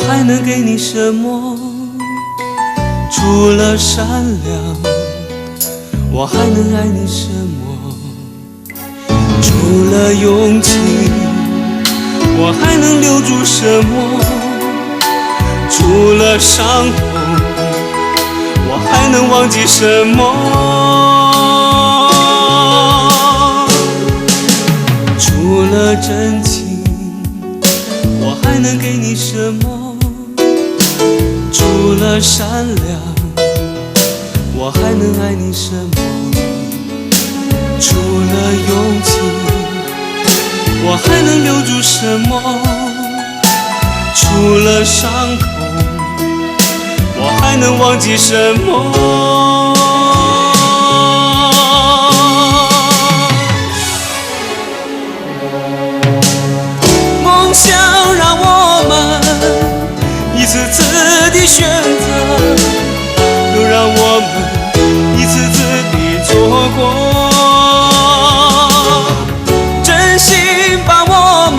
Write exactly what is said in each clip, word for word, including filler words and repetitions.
还能给你什么？除了善良，我还能爱你什么？除了勇气，我还能留住什么？除了伤痛，我还能忘记什么？除了真情，我还能给你什么？除了善良，我还能爱你什么？除了勇气，我还能留住什么？除了伤痛，我还能忘记什么？梦想让我们一次次的选择，又让我们一次次的错过。真心把我们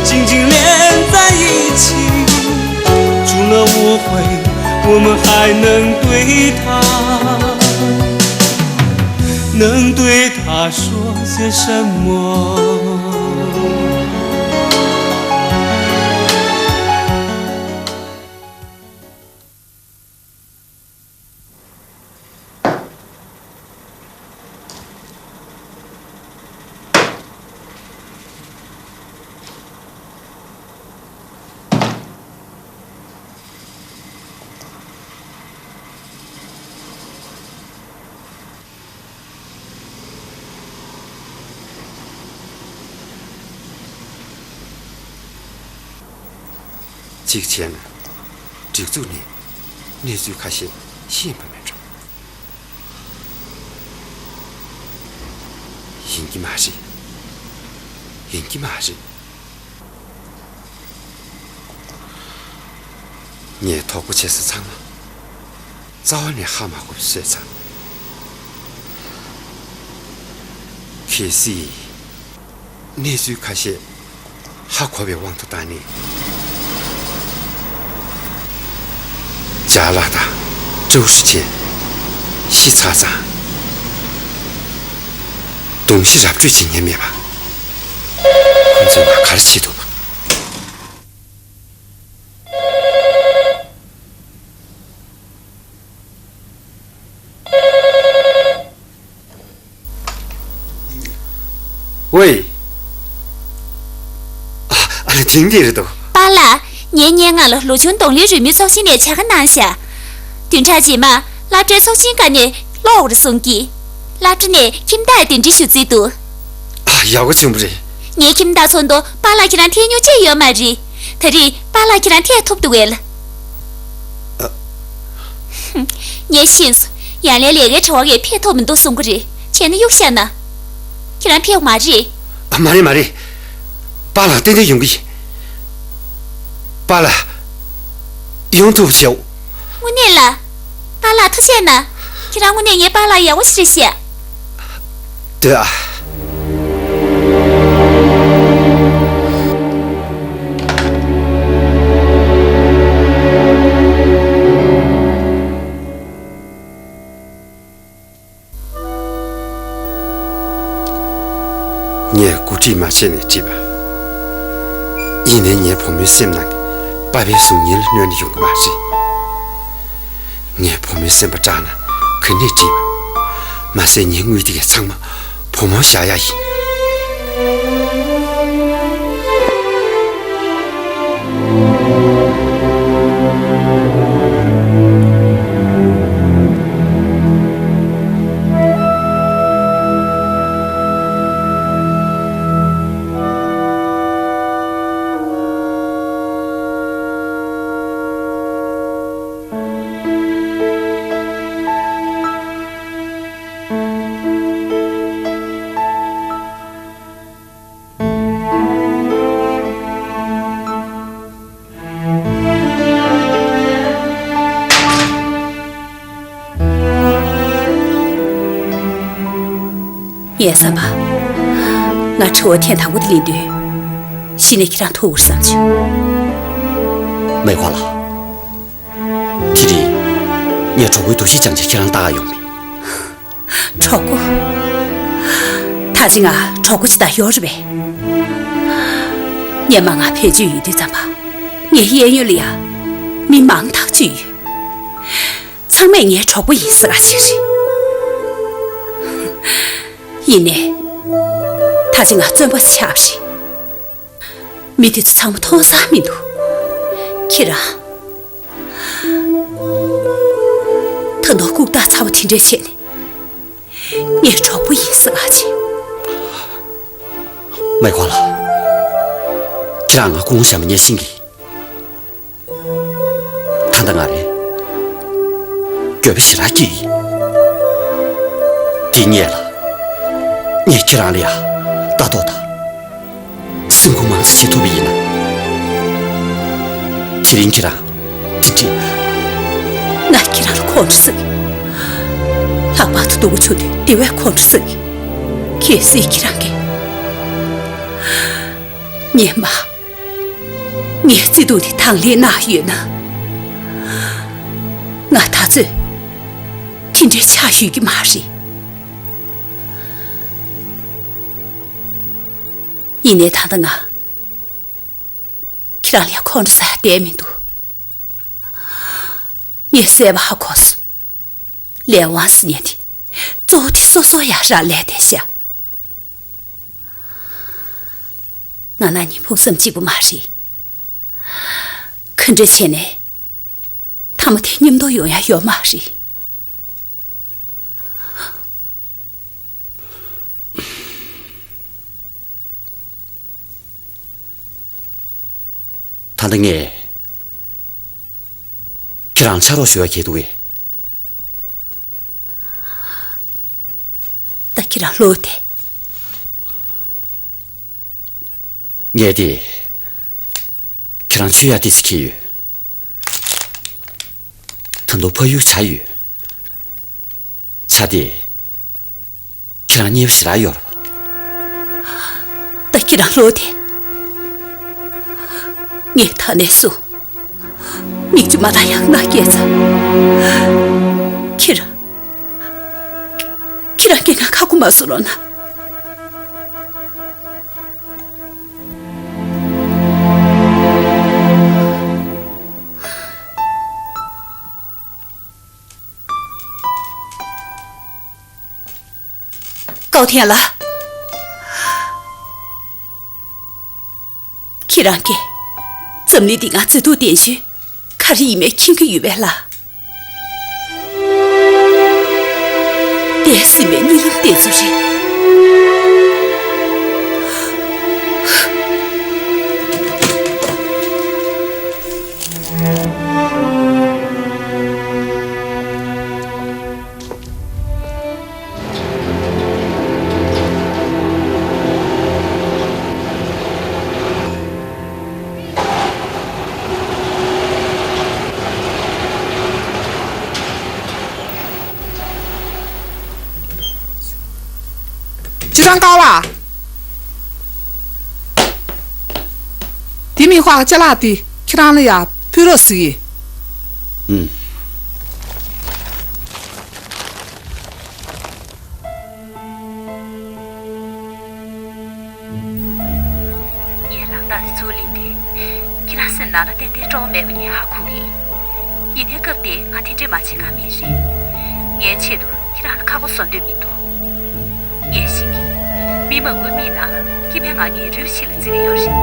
紧紧连在一起，除了误会，我们还能对他，能对他说些什么？གཅིག་བྱས་ན། སྒྲིག་འཛུགས་ནས་གནས་ཚུལ་ཁ་ཤས་ཤེས་པ་མེད་འགྲོ། ཡིན་གྱི་མ་རེད། ཡིན་གྱི་མ་རེད། ངས་དོགས་པ་བྱེད་ས་ཚང་མ་རྩ་བ་ནས་ཧ་མ་གོ་བཟོས་ཚར། གལ་སྲིད་གནས་ཚུལ་ཁ་ཤས་ཧ་གོ་བའི་དབང་དུ་བཏང་ནས། ཅཱ་ལགས་དང་ཀྲོའུ་ཧྲི་ཅན་ཤི་ཚར་ཙང་། གདུང་ཤེས་ར་སྤྲོད་བྱེད་མཁན་མེད་པ། ཁོ་ཚོས་ང་ག་རེ་བྱེད་ཐུབ། ཝེ། ཨ། ཨ་ལེ། དེང་འདི་རེད་དོ། པཱ་ལགས། ངའི་སྙན་ངག་ལ་ལོ་ཆུང་གདོང་ལེན་རོལ་མོའི་ཚོགས་ཆེན་ནས་བྱ་དགའ་གནང་ཤག་བདུན་ཕྲག་རྗེས་མ་སློབ་གྲྭའི་ཚོགས་ཆེན་སྒང་ནས་ཀློག་རོགས་གསུང་གི། སློབ་གྲྭ་ནས་ཁྱིམ་བདག་གདན་འདྲེན་ཞུ་རྩིས་འདུག་ཨ། ཡག་པོ་བྱུང་བ་རེད། ངའི་ཁྱིམ་བདག་ཚོ་མདོ་པཱ་ལགས་ཁྱེད་རང་ཐད་མྱོང་ཅིག་ཡོད་མ་རེད། ད་རེས་པཱ་ལགས་ཁྱེད་རང་ཐད་ཐུབ་འདུག་གས། ཨ། ངས་ཤེས་སོང་། ཡང་ལས་ལས་ཀའི་དྲི་བ་ངས་ཕེབས་ཐུབ་མི་འདུག་གསུང་གི་རེད། བྱས་ན་གཡུག་བཞག་ན། ཁྱེད་རང་ཕེབས་མ་རེད། ཨ། མ་རེད། མ་རེད། པཱ་ལགས་ཏན་ཏན་ཡོང་གི་ཡིན། པཱ་ལགས། ཡོང་ཐུབ་ཤོག་དངོས་གནས་ལ། པཱ་ལགས་ཐུགས་རྗེ་གནང་། ཁྱེད་རང་དངོས་གནས་ངའི་པཱ་ལགས་ཡག་པོ་ཞིག་རེད་ཤག་འདོད་ཨ། ངས་གོ་སྒྲིག་མ་བྱས་ནས་བྲིས་པ། ཡིན་ནའི་ངའི་བུ་མོའི་སེམས་ནང་གི་པ་ཕའི་གཟུགས་བརྙན་ལ་གནོད་ནས་ཡོང་གི་མ་རེད། ངས་བུ་མོའི་སེམས་པ་སྐྲག་ན་ག་ནས་བྲིས་པ། མ་ཟད་ངའི་དངུལ་དེ་གའི་ཚང་མ་བུ་མོར་བཞག་ཡ་ཡིན། ངའི་བསམ་པ། ང་ཁྲི་བོ་ཐེངས་དང་པོ་དེ་ལེན་དུས། གཞི་ནས་ཁྱེད་རང་ཐུག་འུར་བསམ་བྱུང་། མེ་ཁོ་ལགས། དེ་རིང་ངས་གྲོགས་པོའི་འདུ་ཤེས་བཅངས་བྱས་ཁྱེད་རང་ལྟ་ག་ཡོང་མེད། གྲོགས་པོ། ད་ཅི་ང་གྲོགས་པོ་ཅིག་དང་ཡོད་རེད་པས། སྔོན་མ་ང་བེད་སྤྱོད་ཡོད་དུས་ཙམ་པ། ངའི་གཡས་གཡོན་ལ་ཡང་མི་མང་ཐག་ཆོད་ཡོད། ཚང་མས་ངའི་གྲོགས་པོ་ཡིན་ཟེར་ག་ཅིག་རེད། ཡིན་ནའི། ད་ཅི་ང་བཙོན་པ་ཆགས་པ་རེད། མི་དེ་ཚོ་ཚང་མ་མཐོང་ས་མི་འདུག། ཁྱེད་རང་། ད་དུང་ལྐུགས་རྟགས་ཚ་བོ་དེ་འདྲས་བྱས་ནས། ངའི་གྲོགས་པོ་ཡིན་ཟེར་ག་ཅིག། མེ་ཁོ་ལགས། ཁྱེད་རང་ང་ཁུངས་གཞན་པ་ངས་ཤེས་ཀྱི། ད་ལྟ་ང་རེད། འགྱོད་པ་ཞེ་དྲག་སྐྱེས་ཡིན། དེ་སྔོན་ལ། ངས་ཁྱེད་རང་ལ་ཡ་ལྟ་རྟོག་དང་སེམས་ཁུར་མང་ཙམ་བྱེད་ཐུབ་པ་ཡིན་ན། དེ་རིང་ཁྱེད་རང་དེ་འདྲ། ང་ཁྱེད་རང་ལ་ཁོང་ཁྲོ་ཟ་གི། ལྷག་པར་དུ་སྡུག་པོ་བྱུང་དུས་དེ་བས་ཁོང་ཁྲོ་ཟ་གི། གལ་སྲིད་ཁྱེད་རང་གིས་ངའི་མ། ངའི་བརྩེ་དུང་དེ་དང་ལེན་གནང་ཡོད་ན། ང་ད་ཚོད་དེ་འདྲའི་ཆགས་ཡོད་ཀྱི་མ་རེད། ཡིན་ནའི་ད་ལྟ་ང་ཁྱེད་རང་ལ་ཁོང་ཁྲོ་ཟ་ཡ་བསྡད་མི་འདུག། ངས་གསལ་པོ་ཧ་གོ་སོང་། ལས་དབང་ཟེར་མཁན་དེ། གཙོ་བོ་དེ་སོ་སོ་ཡར་རང་ལས་བསྡད་ཤག། ང་ན་ནི་ཕུགས་བསམ་གཅིག་པུ་མ་རེད། ག་འདྲ་བྱས་ནས་མཐའ་མ་དེ་མཉམ་དུ་ཡོང་ཡ་ཡོད་མ་རེད། ད་ལྟ་ངས་ཁྱེད་རང་ཕྱག་རོགས་ཞུ་བ་གལ་འདུག་གས། ད་ཁྱེད་རང་ལོག་སྟེ། ངས་དེ་ཁྱེད་རང་ཚོད་ཡག་ཏོག་ཙམ་འཁྱེར་ཡོད། ད་དུང་ཕ་ཡུལ་ཆ་ཡོད། ཆ་དེ་ཁྱེད་རང་མཉེས་པོ་ཞེ་དྲག་ཡོད་རེད་པ། ད་ཁྱེད་རང་ལོག་སྟེ། ངས་ད་ནས་བཟུང་མིག་ཆུ་མ་བཏང་ཡག་མནའ་སྐྱེལ་ཚར། ཁྱེད་རང་། ཁྱེད་རང་གིས་ང་ཁ་ཁུ་མ་བཟོ་རོགས་གནང་། ཀའོ་ཐེན་ལགས། ཁྱེད་རང་གིས་འཛམ་གླིང་འདི་ང་བརྩེ་དུང་ལྡན་ཤོས་ག་རེ་ཡིན་མིན་མཁྱེན་གྱི་ཡོད་པས་ལགས། འདས་ཟིན་པའི་གཉིད་ལམ་དེ་ཚོ་རེད། ཅི་ཧྲང་ཀའོ་ལགས། དེ་མིན་ཁོ་ཅ་ལག་དེ་ཁྱེད་རང་ལ་ཡ་ཕུལ་རོགས་ཟེར་གི། ཨུམ། ངས་ལག་རྟགས་དེ་ཚུར་ལེན་དུས། ཁྱེད་རང་སེམས་ནང་ལ་ཏན་ཏན་སྤྲོ་བོ་མེད་པ་ངས་ཧ་གོ་གི། ཡིན་ནའི་སྐབས་དེར་ང་དེ་འདྲས་མ་བྱེད་ཀ་མེད་རེད། ངའི་ཆེད་དུ་ཁྱེད་རང་ལ་ཁ་ཁོ་བཟོ་འདོད་མི་འདུག། ངས་ཤེས་ཀྱི། མི་མང་པོའི་མིག་ནང་ལ་སྐྱེ་དམན་ང་གཉིས་རུས་ཤིག་ལ་བརྩི་གི་ཡོད་རེད།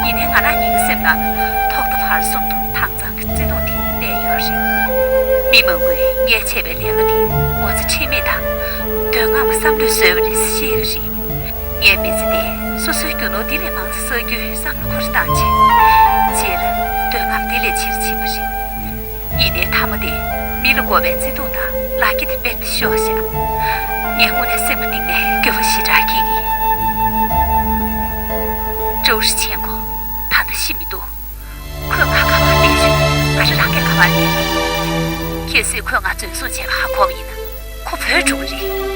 ཡིན་ནའི་ང་རང་གཉིས་ཀྱི་སེམས་ནང་ལ་ཐོག་མཐའ་བར་གསུམ་དུ་དྭངས་གཙང་གི་བརྩེ་དུང་དེ་གནས་ཡོད་རེད། མི་མང་པོས་ངས་བྱས་པའི་ལས་ཀ་དེ་ངོ་ཚ་ཁྲེལ་མེད་དང་། འདོད་རྔམ་གྱི་བསམ་བློས་བཟོས་པ་རེད་ཟེར་བཤད་ཀྱི་རེད། ངས་མི་ཚེ་འདིར་སོ་སོའི་རྒྱུ་ནོར་འདི་ལས་མང་ཙམ་བསགས་རྒྱུའི་བསམ་བློ་ཁུར་བཏང་བྱས། རྗེས་ལ་འདོད་རྔམ་དེ་ལས་ཆེར་ཕྱིན་པ་རེད། ཡིན་ནའི་མཐའ་མ་དེ་མི་ལ་དགོས་པའི་བརྩེ་དུང་དང་ལག་འཁྱེར་དེ་རྦད་དེ་ཤོར་བཞག། ངས་དངོས་གནས་སེམས་ཀྱི་གཏིང་ནས་འགྱོད་པ་ཞེ་དྲག་སྐྱེས་ཀྱི། ཀྲོའུ་ཧྲི་ཆན་ཁོ་ད་ལྟ་ཤི་མི་འདུག། ཁོས་ང་ག་པར་བསྡད་བྱུང་། ང་རང་རང་གིས་ག་པར་བསྡད། གལ་སྲིད་ཁོས་ང་བཙོན་བཟུང་བྱས་པ་ཧ་གོ་བ་ཡིན་ན་ཁོ་བྲོས་འགྲོ་གི་རེད།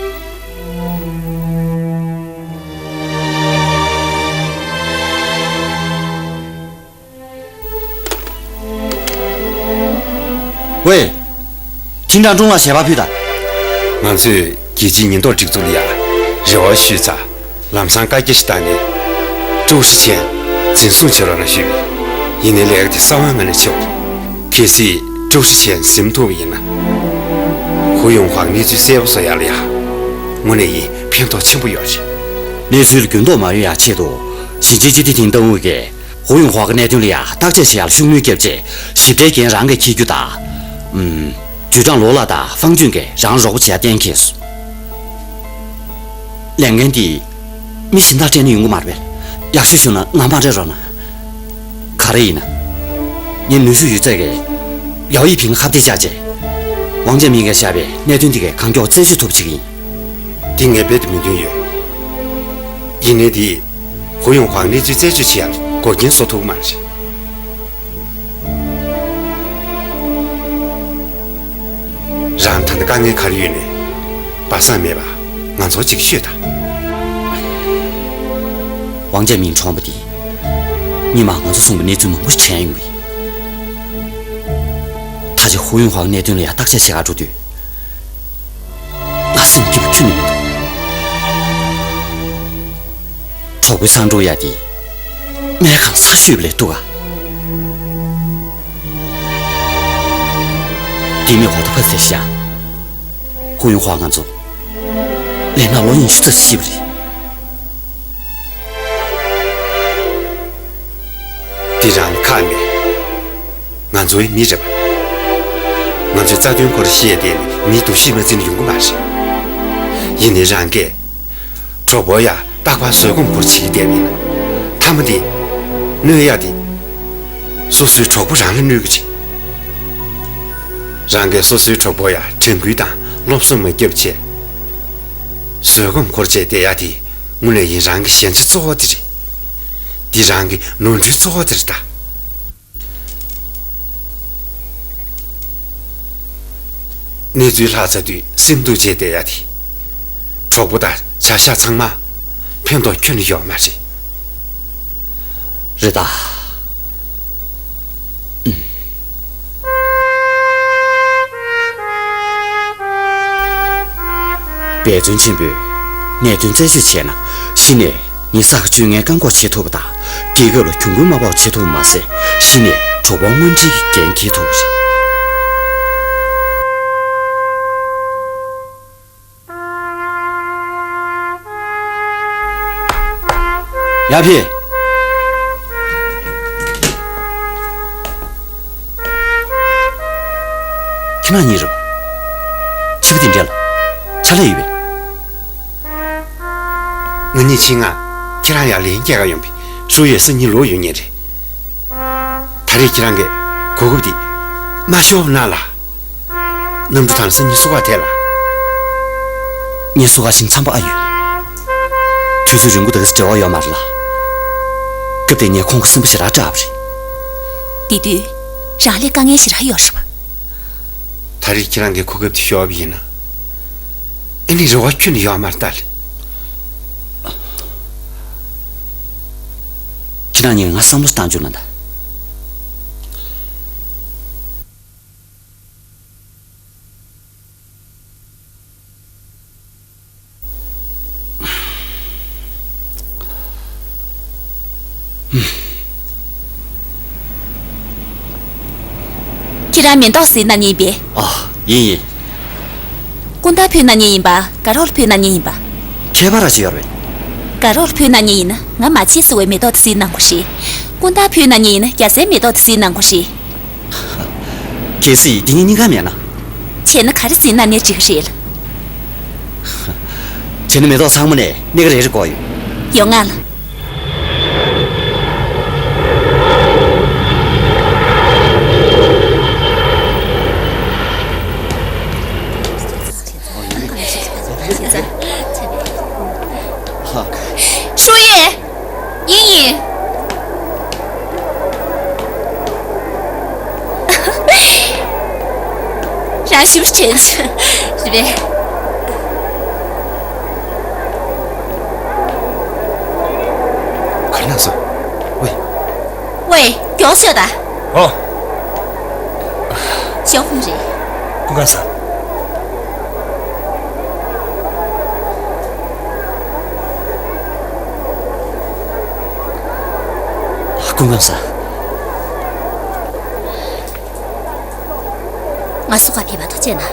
ཝེ། ཐིང་ཀྲང་ཀྲུང་ལ་ཞལ་པར་ཕུལ་དང་། ང་ཚོས་རྒྱལ་སྤྱིའི་ཉེན་རྟོག་སྒྲིག་འཛུགས་ལ་ཡ་རེ་བ་ཞུས་ཚར། ལམ་སང་བཀའ་རྒྱ་ཞིག་བཏང་ནས། ཀྲུའུ་ཧྲི་ཆན་འཛིན་བཟུང་བྱེད་རོགས་གནང་ཞུས་པས། ཡིན་ནའི་ལས་ཀ་དེ་གསང་བའི་ངང་ནས་བྱེད་དགོས། གལ་སྲིད་ཀྲུའུ་ཧྲི་ཆན་ཟིན་ཐུབ་པ་ཡིན་ན། ཧུའུ་ཡུང་ཧྭ་གི་གནས་ཚུལ་གསལ་པོ་བཟོ་ཡག་ལ་ཡ། དངོས་གནས་ཡིན་ཕན་ཐོགས་ཆེན་པོ་ཡོད་རེད། གནས་ཚུལ་འགྱུར་ལྡོག་མ་ཡོང་ཡག་ཆེད་དུ། ཞིང་ཆེན་སྤྱི་བདེ་ཐིང་ཏང་ཨུད་ཀྱིས་ཧུའུ་ཡུང་ཧྭ་གི་གནད་དོན་ལ་ཡ་བརྟག་དཔྱད་བྱེད་ཡག་ལ་ཤུགས་སྣོན་བརྒྱབ་རྗེས། ཞིབ་ཕྲའི་འགན་རང་གིས་འཁྱེར་རྒྱུ་དང་། ཨུམ། ཅུས་ཀྲང་ལོ་ལགས་དང་ཧྥང་ཅུན་གྱིས་རང་རོགས་པ་བྱེད་ཡ་གཏན་འཁེལ་སོང་། ལས་འགན་འདི་མི་གཞན་དག་སྤྲད་ན་ཡོང་གི་མ་རེད་པས། ཡག་ཤོས་བྱུང་ན་ང་མ་སྤྲད་རོགས་གནང་། ག་རེ་ཡིན་ན། ངས་ནུས་ཤུགས་ཡོད་ཚད་ཀྱིས་ཡའོ་ཡི་ཕིང་ཁ་གཏད་བཅག་རྗེས། ཝང་ཅན་མིང་གིས་བཞག་པའི་གནད་དོན་འདི་གའི་གང་མགྱོགས་རྩད་གཅོད་ཐུབ་པ་བྱེད་ཀྱི་ཡིན། འདི་ངས་རྦད་དེ་མོས་མཐུན་ཡོད། ཡིན་ནའི་འདིས་ཧུའུ་ཡུང་ཧྭ་གནས་ཚུལ་རྩད་གཅོད་བྱེད་ཡག་འགོག་རྐྱེན་བཟོ་ཐུབ་ཀྱི་མ་རེད། རང་ད་ལྟ་དཀའ་ངལ་ག་རེ་ཡོད་ནའི་སྦ་གསང་མེད་པ་ང་ཚོར་ཅིག་ཤོད་དང་། ཝང་ཅན་མིང་གྲོངས་པ་འདིས་སྔོན་མ་ང་ཚོ་གསུངས་པའི་གནས་ཚུལ་མང་པོ་དྲན་ཡོང་གི་ཡིན། ད་ཆ་ཧུའུ་ཡུང་ཧྭ་གནད་དོན་ལ་ཡ་བརྟག་དཔྱད་བྱེད་ག་འགྲོ་དུས། ང་སེམས་སྐྱིད་པོ་ཁྱོན་ནས་མི་འདུག་གྲོགས་པོའི་གསང་སྒྲུང་ཡ་དེ་སྨན་ཁང་གསར་ཤོས་ལས་འདུག་ག་དེ་མིན་འོ་ད་ཕ་ཚེ་ཤ། ཧུའུ་ཡུང་ཧྭ་ང་ཚོ་ལས་ན་ལོ་ཉི་ཤུ་ཙམ་ཤི་བ་རེད། འདི་རང་ཁག་མེད། ང་ཚོའི་མི་རེད་པ། ང་ཚོའི་རྩ་དོན་སྐོར་བཤད་བསྡད་ནས་མིའི་འདུ་ཤེས་མ་འཛིན་ན་ཡོང་གི་མ་རེད། ཡིན་ནའི་རང་གིས་གྲོགས་པོ་ཡ་རྟག་པར་བཟོད་སྒོམ་སྐོར་བྱེད་ཀྱི་བསྡད་པ་ཡིན་ན། མཐའ་མ་དེ་གནོད་ཡ་དེ་སོ་སོའི་གྲོགས་པོ་རང་ལ་གནོད་ཀྱི་རེད། རང་གིས་སོ་སོའི་གྲོགས་པོ་ཡ་དྲན་སྐུལ་དང་སློབ་གསོ་མ་བརྒྱབ་བྱས། བཟོད་སྒོམ་སྐོར་བྱས་བསྡད་ཡ་དེ་དངོས་གནས་ཡིན་རང་གི་ཞན་ཆ་གཙོ་བོ་དེ་རེད། འདི་རང་གི་ནོར་འཁྲུལ་གཙོ་བོ་དེ་རེད་ད། གནས་ཚུལ་ལྷག་ཚར་དུས་སེམས་སྡུག་བྱས་བསྡད་ཡ་དེ། གྲོགས་པོ་དང་བྱ་བཞག་ཚང་མ་ཕན་ཐོགས་ཁྱོན་ནས་ཡོད་མ་རེད། རེད་ད། འབད་བརྩོན་ཆེན་པོས་གནད་དོན་རྩད་གཅོད་བྱས་ན། གཞི་ནས་ངས་ས་ཁ་གཅོད་མཁན་བཀག་འགོག་བྱེད་ཐུབ་པ་དང་། རྒྱལ་ཁབ་ལ་གྱོང་གུན་མ་ཕོག་བྱེད་ཐུབ་པ་མ་ཟད། གཞི་ནས་གྲོགས་པོ་དངོས་འབྲེལ་གྱི་འགན་འཁྱེར་ཐུབ་པ་རེད། ཡ་ཕི། ཁྱེད་རང་གཉིས་རེད་པ། ཕྱི་པོ་དེ་འདྲ་ལ་ཕྱག་ལས་ཡོད་པས། ང་གཉིས་ཕྱི་ནང་ཁྱེད་རང་ཡར་ལན་སྐྱེལ་ག་ཡོང་པའི་ཧྲུའུ་ཡེ་སང་ཉིན་ལོག་ཡོང་ཉེན་རེད། ད་རེས་ཁྱེད་རང་གིས་གོ་སྐབས་འདི་མ་ཤོར་བ་གནང་ལ། གནམ་གྲུ་ཐང་སང་ཉིན་སུ་ག་ཐད་ལ། ངས་སུ་ག་ཞིང་འཚམས་པ་ཨ་ཡོད། དུས་ཚོད་རིང་པོ་དང་འབྲེལ་བ་ཡོད་མ་རེད་ལ། སྐབས་དེ་ངས་ཁོང་ཁ་སེམས་པ་ཞེ་དྲག་སྐྲག་པ་རེད། དེ་དུས་རང་ལ་དཀའ་ངལ་ཞེ་དྲག་ཡོད་རེད་པ། ད་རེས་ཁྱེད་རང་གིས་གོ་སྐབས་དེ་ཤོར་བ་ཡིན་ན། ཨ་ནི་རེ་བ་ཁྱོན་ནས་ཡོད་མ་རེད་ད་ལེ། ཁྱེད་རང་གཉིས་ང་བསམ་བློ་བཏང་བཅུག་ན་ད། ཁྱེད་རང་མེ་ཏོག་གཟིགས་གནང་མཁན་ཡིན་པས། ཨ། ཡིན་ཡིན། སྐུ་ཟླ་ཕུལ་གནང་མཁན་ཡིན་པ། དགའ་རོགས་ལ་ཕུལ་གནང་མཁན་ཡིན་པ། ཁྱད་པར་ར་ཞིག་ཡོད་རེད། དགའ་རོགས་ལ་ཕུལ་གནང་མཁན་ཡིན་ན་ང་མ་བྱེད་ཟེར་བའི་མེ་ཏོག་དེ་གཟིགས་གནང་དགོས་རེད། སྐུ་ཟླ་ཕུལ་གནང་མཁན་ཡིན་ན་རྒྱ་སེར་མེ་ཏོག་དེ་གཟིགས་གནང་དགོས་རེད། གལ་སྲིད་འདི་གཉིས་གཉིས་ཀ་མེད་ན། བྱས་ན་ག་རེ་གཟིགས་གནང་ནའི་འགྲིག་གི་རེད། བྱས་ན་མེ་ཏོག་ཚང་མ་ནས་སྣེ་ཁ་རེ་རེ་བཀོག་ཡོད། ཡོང་ང་ལ། ཧྲུའུ་ཡེ། ཡིན་ཡིན། རང་ཞིབ་དྲན་བྱུང་། རེད་པས། ག་རེ་གནང་སོང་། ཝེ། ཝེ། མགྱོགས་ཤོག་དང་། ཨོ། ཞའོ་ཧྥུང་རེད། སྐུ་ཁམས་བཟང་། སྐུ་ཁམས་བཟང་། ང་སུ་ག་ཕེབས་པ་ཐུགས་རྗེ་གནང་།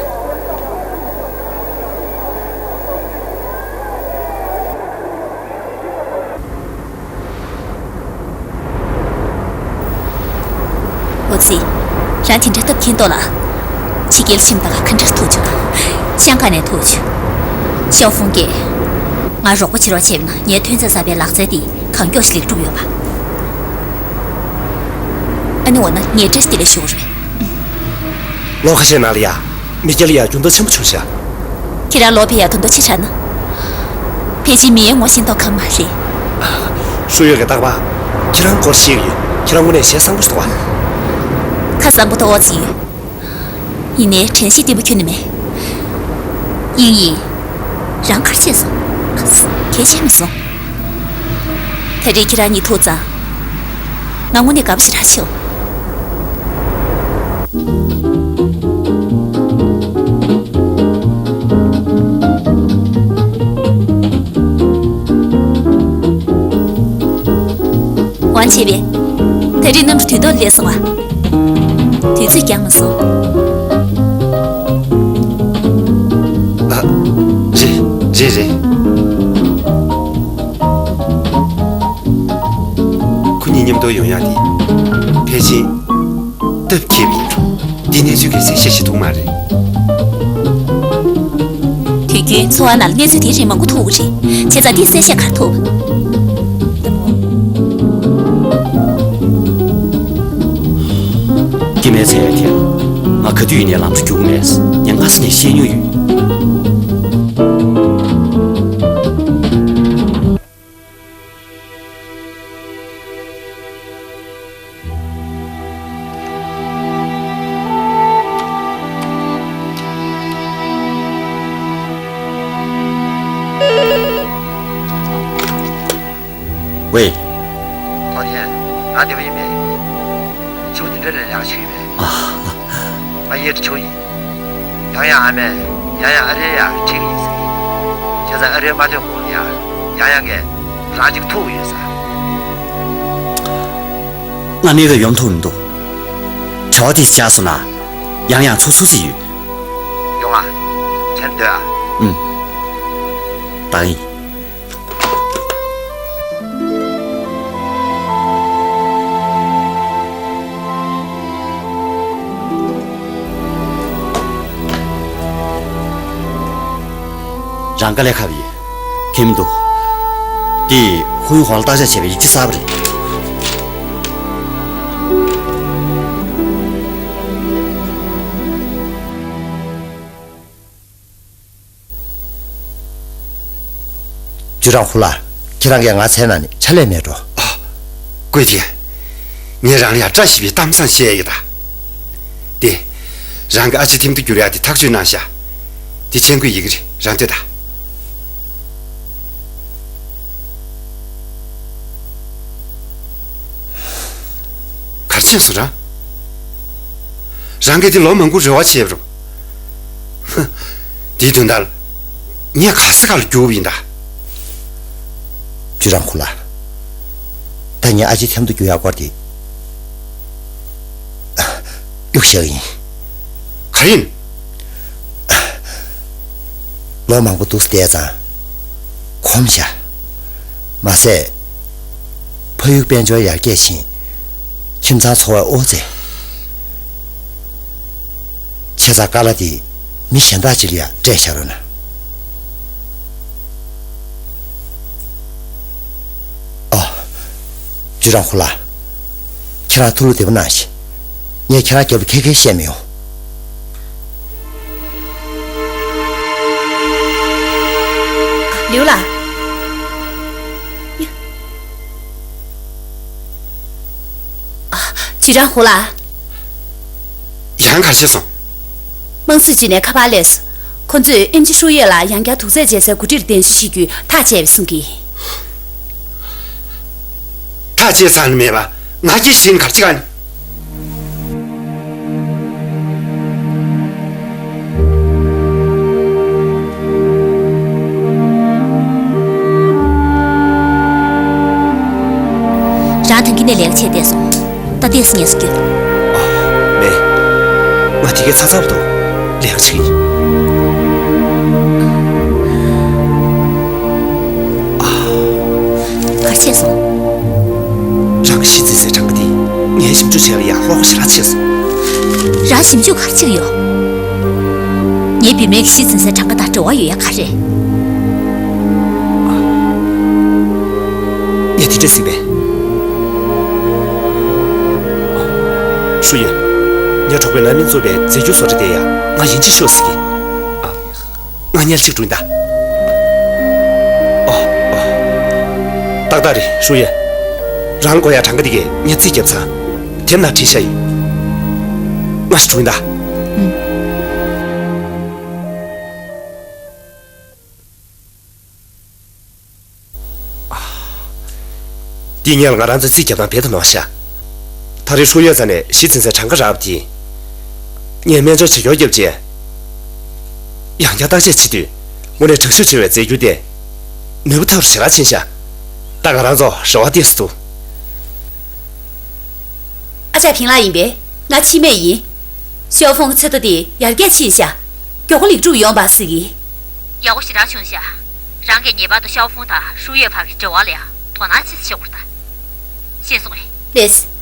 འོ་ཙི། རང་དེ་འདྲ་སྟབས་ཁེངས་མདོག་ལ། ཕྱི་རྒྱལ་ཕྱིན་པ་ག་འདྲ་ཐུག་བྱུང་། ཤང་ཀ་ནས་ཐུག་བྱུང་། ཞའོ་ཧྥུང་གིས་ང་རོགས་པ་བྱེད་རོགས་བྱས་ན། ངའི་ཐོན་རྫས་གསར་པའི་ལག་རྩལ་དེ་གང་མགྱོགས་ཤིག་ལེགས་གྲུབ་ཡོང་བ། ཨ་ནི་འོ་ན་ངས་བཀྲ་ཤིས་བདེ་ལེགས་ཞུ་དགོས་རེད། ལོ་ཁ་ཤས་ནང་ལ་ཡ། མི་སྐྱ་ལ་ཡ་འགྱུར་ལྡོག་ཆེན་པོ་བྱུང་ཤག། ཁྱེད་རང་ལོ་ཕེབས་ཡ་དོན་དག་ཆེ་དྲགས་ན། ཕལ་ཆེར་མི་ཡས་ངོ་ཤེས་མདོག་ཁ་མ་རེད། ཧྲུའུ་ཡོད་ཀྱི་རྟག་པར་ཁྱེད་རང་སྐོར་ཤེས་ཀྱི་ཡོད། ཁྱེད་རང་དངོས་གནས་ཞེ་བཟང་པོ་ཞིག་འདུག་པ། ཁ་བཟང་པོ་དོ་འོ་ཙི་ཡོད། ཡིན་ནའི་དྲན་ཤེས་བརྟན་པོ་ཁྱོན་ནས་མེད། ཡིན་ཡིན། རང་ག་རེ་བྱས་སོང་། གལ་ཆེ་མི་སོང་། ད་རེས་ཁྱེད་རང་གཉིས་ཐུག་ཙང་། ང་དངོས་གནས་དགའ་པོ་ཞེ་དྲག་བྱུང་། ཝང་ཆེ་བེ། ད་རེས་གནམ་གྲུ་དུས་ཐོག་སླེབས་སོང་ང་། དུས་ཚོད་འགྱངས་མ་སོང་། ཨ། རེད། རེད་རེད། ཁོ་གཉིས་མཉམ་དུ་ཡོང་ཡག་དེ་ཕལ་ཆེར་སྟབས་འཁེལ་བ་ཡིན་འགྲོ། འདི་གནས་ཚུལ་གྱི་གསལ་བཤད་བྱེད་ཐུབ་མ་རེད། དུས་རྒྱུན་འཚོ་བ་ནང་ལ་གནས་ཚུལ་དེ་རིགས་མང་པོ་ཐུག་གི་རེད། བྱས་ཙང་འདི་གསལ་བཤད་ག་རེ་ཐུབ། སྐྱེ་དམན་ཚེ་ཡ་ཁྱེད། ང་ག་དུས་ཡིན་ནའི་ལམ་འགྲོ་རྒྱུག་མེད། ཉན་ག་ས་ནས་བཤད་མྱོང་ཡོད། ཝེ། ཀའོ་ཐན། ང་བདེ་པོ་ཡིན་པས། ཕྱི་པོ་འདི་འདྲ་ལས་ལས་ཀ་བྱེད་ཡོད་པས། ཨ། ང་གཡས་ཁྲི་ཆོ་ཡིན། ཡང་ཡང་ཨ་མས་ཡང་ཡང་ཨ་རིའི་ཡར་ཁྲིད་ཀྱི་ཡིན་ཟེར། བྱས་ཙང་ཨ་རིར་མ་ཐོན་གོང་ལ་ཡང་ཡང་ཡང་གིས་རང་གཅིག་ཐུག་གི་ཡོད་ས། ང་གནས་སྐབས་ཡོང་ཐུབ་མི་འདུག། བྱ་བ་དེ་བཅར་སོང་ན་ཡང་ཡང་ཚུགས་ཚུགས་ཟེར་ཡོད། ཡོང་ཨ། མཚན་སྡོད་ཨ། ཨུམ། ད་ཡིན། རང་དཀའ་ལས་ཁག་པོ་ཡོད། ཁྱད་མི་འདུག། འདི་ཧུའུ་ཧོང་ལ་བརྟག་དཔྱད་བྱས་པའི་ཡིག་ཆ་གསར་པ་རེད། ཅུ་ཀྲང་ཧུ་ལགས། ཁྱེད་རང་གིས་ང་མཚན་ནང་ནས་ཕྱག་ལས་མེད་འགྲོ། ཨ། ཀུའེ་ཐི། ངས་རང་ལ་ཡང་བཀྲ་ཤིས་པའི་གཏམ་བཟང་བཤད་ཡོད་ད། དེ། རང་གི་ཨ་ཅེ་ཐིམ་དུ་འགྱུར་ཡག་དེ་ཐག་གཅོད་གནང་ཤག། དེ་མཆན་འགོད་ཡི་གེ་རེད། རང་ལྟོས་དང་། ག་རེ་བྱས་སོང་ར། རང་གིས་དེ་ལོ་མང་པོ་རེ་བ་བྱས་པ་རེད། ཧ། དེའི་དོན་དག་ལ་ངས་ག་ས་ག་ལ་རྒྱུགས་པ་ཡིན་ད། ཅུ་ཀྲང་ཧུ་ལགས། ད་ངས་ཨ་ཅེ་ཐིམ་དུ་འགྱུར་ཡག་སྐོར་དེ་གཡུག་བཞག་གི་ཡིན། ག་རེ་ཡིན། ལོ་མང་པོ་འདུག་སེ་བསྡད་ཙང་གོམས་བཞག། མ་ཟད། ཕ་ཡུལ་དཔལ་འབྱོར་ཡར་རྒྱས་ཕྱིན། ཁྱིམ་ཚང་འཚོ་བ་དབུལ་ཚེ། བྱས་ཙང་བཀའ་སློབ་དེ་མི་གཞན་དག་ཅིག་ལ་ཡང་སྤྲད་བཞག་རོགས་གནང་། ཨ། ཅུ་ཀྲང་ཧུ་ལགས། ཁྱེད་རང་ཐུགས་བློ་བདེ་པོ་གནང་ཞིག། ངས་ཁྱེད་རང་རྒྱབ་ལ་ཁེར་ཁེར་བཤད་མི་ཡོང་། ལིའུ་ལགས། ཨ། ཅུ་ཀྲང་ཧུ་ལགས། ཡང་ག་རེ་བྱས་སོང་། དམངས་སྲིད་ཅུས་ནས་ཁ་པར་སླེབས་སོང་། ཁོ་ཚོས་ཨེམ་ཆི་ཧྲུའུ་ཡེ་ལ་ཡང་བསྐྱར་དུག་རྫས་འཇལ་སའི་འགོ་ཁྲིད་ལ་གདན་ཞུ་བྱེད་རྒྱུའི་ཐག་བཅད་པ་གསུང་གི། ཐག་བཅད་ཚར་ནི་མེད་པ་ང་སྐྱེ་བཞིན་གར་ཅི་ག་ནི། ལས་ཀ་བྱས་བསྡད་སོང་། ད་ལྟས་སུ་ངལ་གསོ་རྒྱུ། ཨ། མེད། ང་དེ་གའི་ཚ་ཚ་བ་འདུག་ལས་ཀ་བྱེད་ཀྱི་ཡིན། ཨ། ག་རེ་བྱས་སོང་། རང་གི་གཞི་འཛིན་སའི་གྲངས་ཀ་དེ་ངས་ཞིབ་འཇུག་བྱས་པ་ཡང་ལོག་པ་ཞེ་དྲག་ཕྱིན་སོང་། རང་ཞིབ་འཇུག་ག་རེ་བྱེད་ཀྱི་ཡོད། ངའི་བུད་མེད་ཀྱི་གཞི་འཛིན་སའི་གྲངས་ཀ་དང་འབྲེལ་བ་ཡོད་ཡ་ག་རེ། ངས་དེ་འདྲས་ཟེར་བས། ཧྲུའུ་ཡོན། ངའི་གྲོགས་པོས་ལམ་སང་བཙུགས་པའི་རྫས་འགྱུར་བཟོ་གྲྭ་དེ་ཡང་ང་ཡིན་གཅིག་ཤོག་ཟེར་གི། ཨ། ང་ཉལ་གཅིག་འགྲོ་ཡིན་ད། ཨོ། ཨོ། ཏག་ཏག་རེད། ཧྲུའུ་ཡོན། རང་དགོས་ཡ་གྲངས་ཀ་དེ་གས་ངས་རྩིས་བརྒྱབ་ཚར། དེབ་ནང་བྲིས་བཞག་ཡོད། ང་ཞིག་འགྲོ་ཡིན་ད། ཨུམ། འདི་སྔོན་ལ་ང་རང་ཚོའི་རྩིས་རྒྱབ་སྟངས་རྦད་དེ་ནོར་ཤག་ད་རེས་ཧྲུའུ་ཡོན་རྩ་ནས་གཞི་འཛིན་སའི་གྲངས་ཀ་རག་པ་དེ། ངས་སྨན་སྦྱོར་བྱེད་སྐྱོར་བརྒྱབ་རྗེས། ཡང་བསྐྱར་བརྟག་དཔྱད་བྱེད་དུས། དངོས་གནས་དྲག་ཤུགས་ཆེ་བའི་རྫས་འགྱུར་དེ། ནུས་པ་ཐབས་ཞེ་དྲག་ཕྱིན་ཤག་ད་ང་རང་ཚོ་རེ་བ་ཏོག་ཙམ་འདུག་ཨ་ཅག་ཕིང་ལགས་ཡིན་པས། ང་འཆི་མེད་ཡིན། ཤའོ་ཧྥུང་ཚེ་ཐོ་དེ་ཡར་རྒྱས་ཕྱིན་ཤག་མགྱོགས་པོ་ལེགས་གྲུབ་ཡོང་བ་ཟེར་གི། ཡག་པོ་ཞེ་དྲག་བྱུང་ཤག་རང་གིས་ངེས་པར་དུ་ཤའོ་ཧྥུང་དང་ཧྲུའུ་ཡོན་བར་གྱི་འབྲེལ་བ་ལ་ཡང་དོ་སྣང་ཆེ་ཙམ་བྱེད་དགོས་རེད་ད། ཤེས་སོང་ངས། ལགས།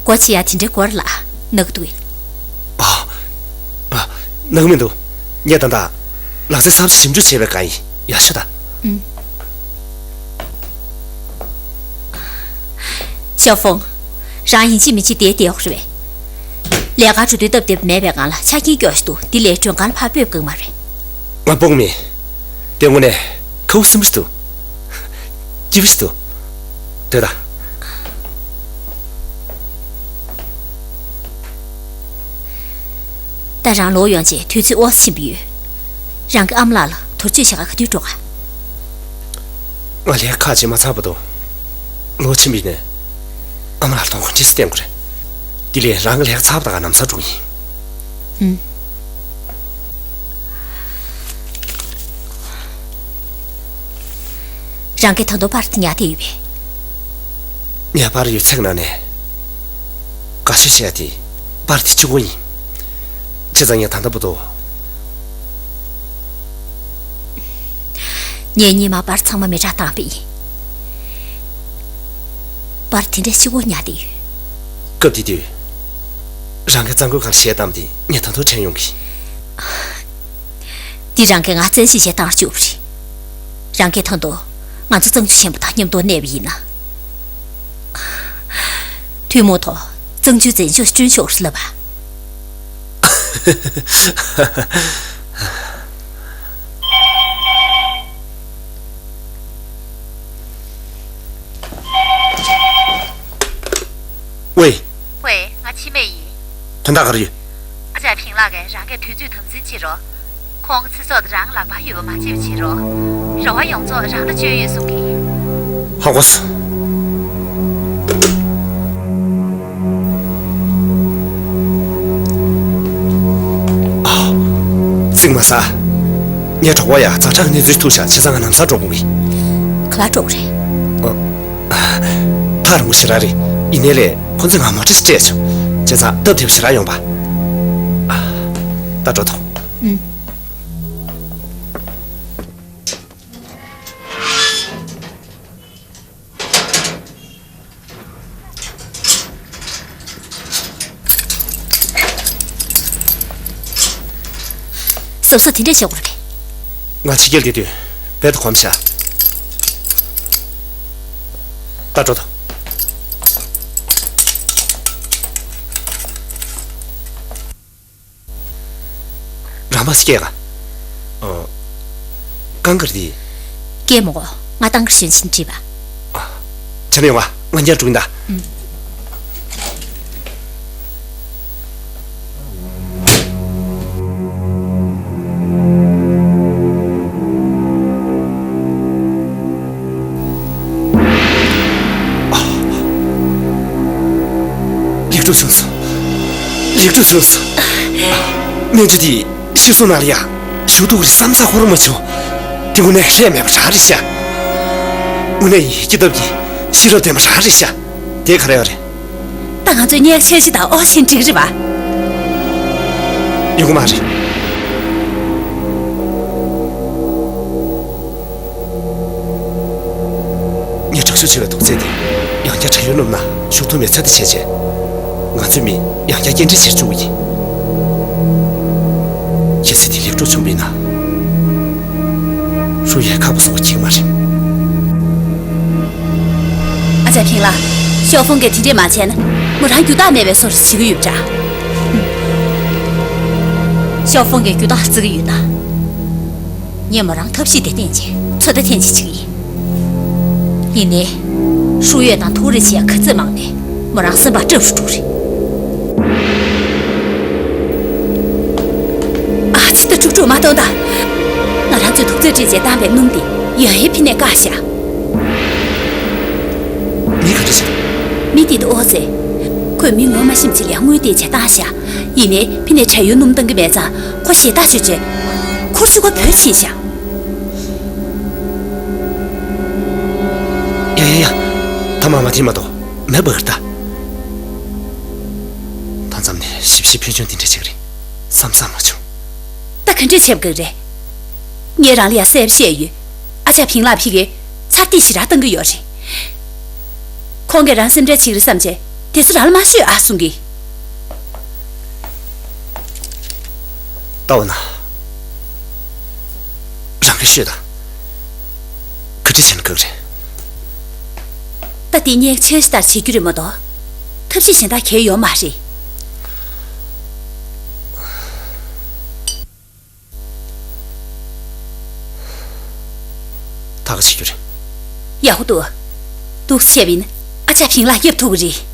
སྒོ་ཕྱེ་ཡ། དེ་འདྲའི་སྐོར་ལ་ན་གི་འདུག་གས། ཨ། ཨ། ན་གི་མི་འདུག་ངས་ད་ལྟ་ལག་རྩལ་གསར་བཟོ་ཞིབ་འཇུག་བྱས་པའི་སྒང་ཡིན། ཡག་ཤོས་ད། ཨུམ། ཤའོ་ཧྥུང་། རང་ཡིན་གཅིག་མིན་གཅིག་བསྡད་བསྡད་ཡོད་རེད་པས། ལས་ཀ་འགྲོ་དུས་སྟབས་བདེ་པོ་མེད་པའི་སྒང་ལ་ཆ་རྐྱེན་སྐྱོ་ཞིག་འདུག་འདི་ལས་མགྲོན་ཁང་ལ་ཕར་སྤོས་དགོས་མ་རེད། ང་སྤོ་གི་མེད། དེ་དངོས་གནས་ཁག་པོ་སེམས་པོ་ཞིག་འདུག་སྐྱིད་པོ་ཞིག་འདུག་སྡོད་དང་། ད་རང་ལོག་ཡོང་རྗེས་དུས་ཚོད་འོ་ཙམ་ཕྱིན་པ་ཡོད། རང་གི་ཨ་མ་ལགས་ལ་དོར་ཇུས་བྱེད་ག་ག་དུས་འགྲོ་ག་ང་ལས་ཁག་ཅིག་མ་ཚར་བར་དུ་ལོག་ཕྱིན་པ་ཡིན་ནའི། ཨ་མ་ལགས་ལ་དོ་དགོང་ཅི་ཟེར་བསྟན་དགོས་རེད། དེ་ལས་རང་གི་ལས་ཀ་ཚར་བ་དང་ལམ་སང་འགྲོ་གི་ཡིན། ཨུམ། རང་གིས་ད་དུང་པར་དེ་ཉར་བསྡད་ཡོད་པས། ངའི་པར་ཡོད་ཚད་ནང་ནས་དགའ་ཤོས་བྱས་དེ་པར་དེ་གཅིག་པོ་ཡིན། བྱས་ཙང་ངས་ད་ལྟ་བར་དུ། ངས་སྔོན་མ་པར་ཚང་མ་མེ་སྲེག་བཏང་བ་ཡིན། པར་དེ་འདྲ་གཅིག་པོ་ཉར་བསྡད་ཡོད། སྐབས་དེ་དུས། རང་གིས་གཙང་ཁུལ་ཁང་ལ་གཞས་བཏང་བ་དེ་ངས་ད་དུང་དྲན་ཡོང་གི། འདི་རང་གིས་ང་བཙན་ཤེད་བྱས་བཏང་བཅུག་པ་རེད། རང་གིས་ད་དུང་ང་ཚོ་གཙང་ཆུ་ཆེན་པོ་དང་མཉམ་དུ་གནས་པ་ཡིན་ན། ཐུན་མོང་ཐོག་གཙང་ཆུའི་བཙན་ཕྱོགས་བསྐྲུན་ཆོག་ཟེར་ལབ་པ། ཝེ། ཝེ། ང་འཆི་མེད་ཡིན། དོན་དག་ག་རེ་ཡོད། ཨ་ཅག་ཕིང་ལགས་ཀྱིས་རང་གི་དུས་ཚོད་དམ་འཛིན་བྱེད་རོགས། ཁོང་གི་ཚེ་སྲོག་དེ་རང་ལག་པར་ཡོད་པ་མ་བརྗེད་པ་བྱེད་རོགས། རེ་བ་ཡོངས་རྫོགས་རང་ལ་བཅོལ་ཡོད་གསུང་གི། ཧ་གོ་སོང་། ཨ། རྩིག་མ་ཟ། ངའི་གྲོགས་པོ་ཡ་ཛ་དྲག་གནས་ཚུལ་ཐུག་ཤག་བྱས་ཙང་ང་ལམ་སང་འགྲོ་དགོས་གི། ག་ལ་འགྲོ་གི་རེད། ཨ། ཐག་རིང་པོ་ཞེ་དྲག་རེད། ཡིན་ནའི་ལས་ཁོང་ཚོས་ང་མོ་ཊ་ཞིག་སྤྲད་བྱུང་། བྱས་ཙང་སྟབས་བདེ་པོ་ཞེ་དྲག་ཡོང་བ། ཨ། ད་འགྲོ་དང་། ཨུམ། གཟབ་གཟབ་དེ་འདྲས་བྱེད་དགོས་རེད། ང་ཕྱི་རྒྱལ་བསྡད་དུས་རྦད་དེ་གོམས་ཤག་ད་འགྲོ་དང་། རང་མ་སྐྱེས་ག་ཨོ། གང་ག་རེད། སྐད་མོ་གོ། ང་ཏང་གི་ཞན་ཞིན་བྲིས་པ། ཨ། ཆ་ནས་ཡོང་བ། ང་རྒྱལ་དྲུག་ཡིན་ད། ཨུམ། ལེགས་གྲུབ་བྱུང་སོང་། ལེགས་གྲུབ་བྱུང་སོང་། སྨན་ཆུ་དེ་ཤི་སོང་ན་ལ་ཡ། ཞུ་གཏུག་རེ་བསམ་ས་ཧོར་མ་བྱུང་། དེ་ངོ་ནས་ལྷད་མེད་པ་རང་རེད་ཤག། དངོས་གནས་ཡིན་སྐྱེ་སྟོབས་ཀྱི་ཤེས་རབ་ལྡན་པ་རང་རེད་ཤག། དེ་ག་རེ་ཡོད་རེད། ད་ང་ཚོས་གཉེར་ཆེ་ཤི་དང་ཨོ་ཆིན་འགྲིག་རེད་པ། ཡོང་གི་མ་རེད། ངས་དྲག་ཤུགས་ཆེ་བའི་དུག་རྫས་དེ་ཡང་བསྐྱར་དྲག་ཡོད་སྣོམ་ན་ཤུགས་ཐུག་མེད་ཚ་དེ་བྱས་རྗེས། ང་ཚོའི་མི་ཡང་བསྐྱར་སྐྱེལ་འདྲེན་བྱེད་བཅུག་གི་ཡིན། གལ་སྲིད་དེ་ལེགས་གྲུབ་བྱུང་བ་ཡིན་ན། ཧྲུའུ་ཡས་ཁག་པོ་བཟོ་གི་མ་རེད། ཨ་ཅག་ཕིང་ལགས། ཤོ་ཧྥུང་གིས་དེ་འདྲས་མ་བྱས་ན་མོ་རང་རྒྱུ་དག་མེད་པའི་བཟོ་འདྲ་བྱེད་ཀྱི་ཡོད་པ་འདྲ། ཤོ་ཧྥུང་གིས་རྒྱུ་དག་བརྩི་གི་ཡོད་ན། ངས་མོ་རང་ཐབས་ཤེས་དེ་བསྟེན་བྱས་ཚོད་ལྟ་ཐེངས་གཅིག་བྱེད་ཀྱི་ཡིན། ཡིན་ནའི། ཧྲུའུ་ཡས་དང་ཐུག་རེས་བྱེད་ཡ་ག་ཚོད་མང་ནས་མོ་རང་སེམས་པ་སྐྲག་རུ་འགྲོ་རེད། ཨ་ཙི། ད་འཁྲུག་འཁྲུག་མ་གཏོང་ད། ང་རང་ཚོས་དུག་རྫས་སྤྲད་བྱས་བཏང་པའི་སྣུམ་དེ་ཡོན་ཧའེ་ཕིན་ནས་བཀག་བཞག། མི་ག་འདྲ་ཞིག་མི་དེ་ད་ཨོ་ཙེ། ཁོས་མི་ངོ་མ་ཤེས་ཅིག་ལ་དངུལ་སྟེར་བྱས་བཏང་བཞག། ཡིན་ནའི་ཕིན་ནས་དྲག་ཡོད་སྣུམ་བཏང་གི་མེད་ཙང་ཁོ་ཞེ་ཐག་ཆོད་བྱས། ཁོར་ཆུ་ཁོ་བོད་ཕྱིན་བཞག། ཡ་ཡ་ཡ། ཐ་མ་མ་ཐིམ་མ་གཏོགས་མེད་པ་གི་ད། ད་མཚམས་ནས་ཞིབ་ཞིབ་ཕུལ་བྱུང་དེ་འདྲ་ཞིག་རེད་བསམ་བསམ་མ་བྱུང་། ད་ག་འདྲས་བྱེད་དགོས་རེད། ངས་རང་ལ་ཡ་གསལ་པོ་བཤད་ཡོད། ཨ་ཅག་ཕིང་ལགས་ཕ་གིར་ཚར་གཅིག་ཞེ་དྲག་བཏང་གི་ཡོད་རེད། ཁོང་གིས་རང་སེམས་ཁྲལ་བྱེད་ཀྱི་རེད་བསམ་བྱས་དེ་ཚོ་རང་ལ་མ་ཤོད་ཨ་གསུང་གི། ལྟ་འོ་ན། རང་གིས་ཤོད་དང་། ག་འདྲ་བྱས་ན་དགའ་གི་རེད། ད་དེ་ངས་འཆར་གཞི་ལྟར་བྱེད་རྒྱུ་རེད་མ་གཏོགས། ཐབས་ཤེས་གཞན་དག་གང་ཡང་ཡོད་མ་རེད། ད་ག་བྱེད་རྒྱུ་རེད། ཡག་པོ་འདུག། འདུག་སེ་བྱས་པ་ཡིན་ན་ཨ་ཅག་ཕིང་ལགས་སྐྱོབ་ཐུབ་ཀྱི་རེད།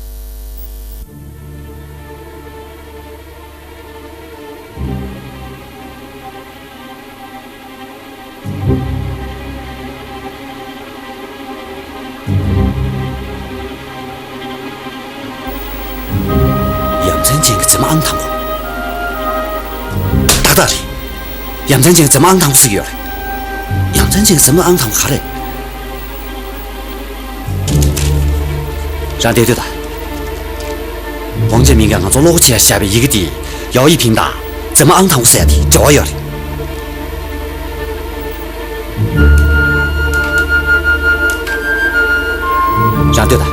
ཡ་མཚན་ཅན་གྱི་མཛེས་མ་ཨང་དང་པོ། ཏག་ཏག་རེད། ཡ་མཚན་ཅན་གྱི་མཛེས་མ་ཨང་དང་པོ་ཟེར་གྱི་ཡོད་རེད། ཡ་མཚན་ཅན་གྱི་མཛེས་མ་ཨང་དང་པོ་ག་རེ་རེད། རང་བསྡད་སྡོད་དང་། ཝང་ཅན་མིང་གིས་ང་ཚོ་བློ་སྒོ་ཕྱེ་ཡ་བཞག་པའི་ཡི་གེ་འདི་ཡའོ་ཡི་ཕིང་དང་མཛེས་མ་ཨང་དང་པོ་ཟེར་ཡ་དེ་འབྲེལ་བ་ཡོད་རེད། རང་སྡོད་དང་།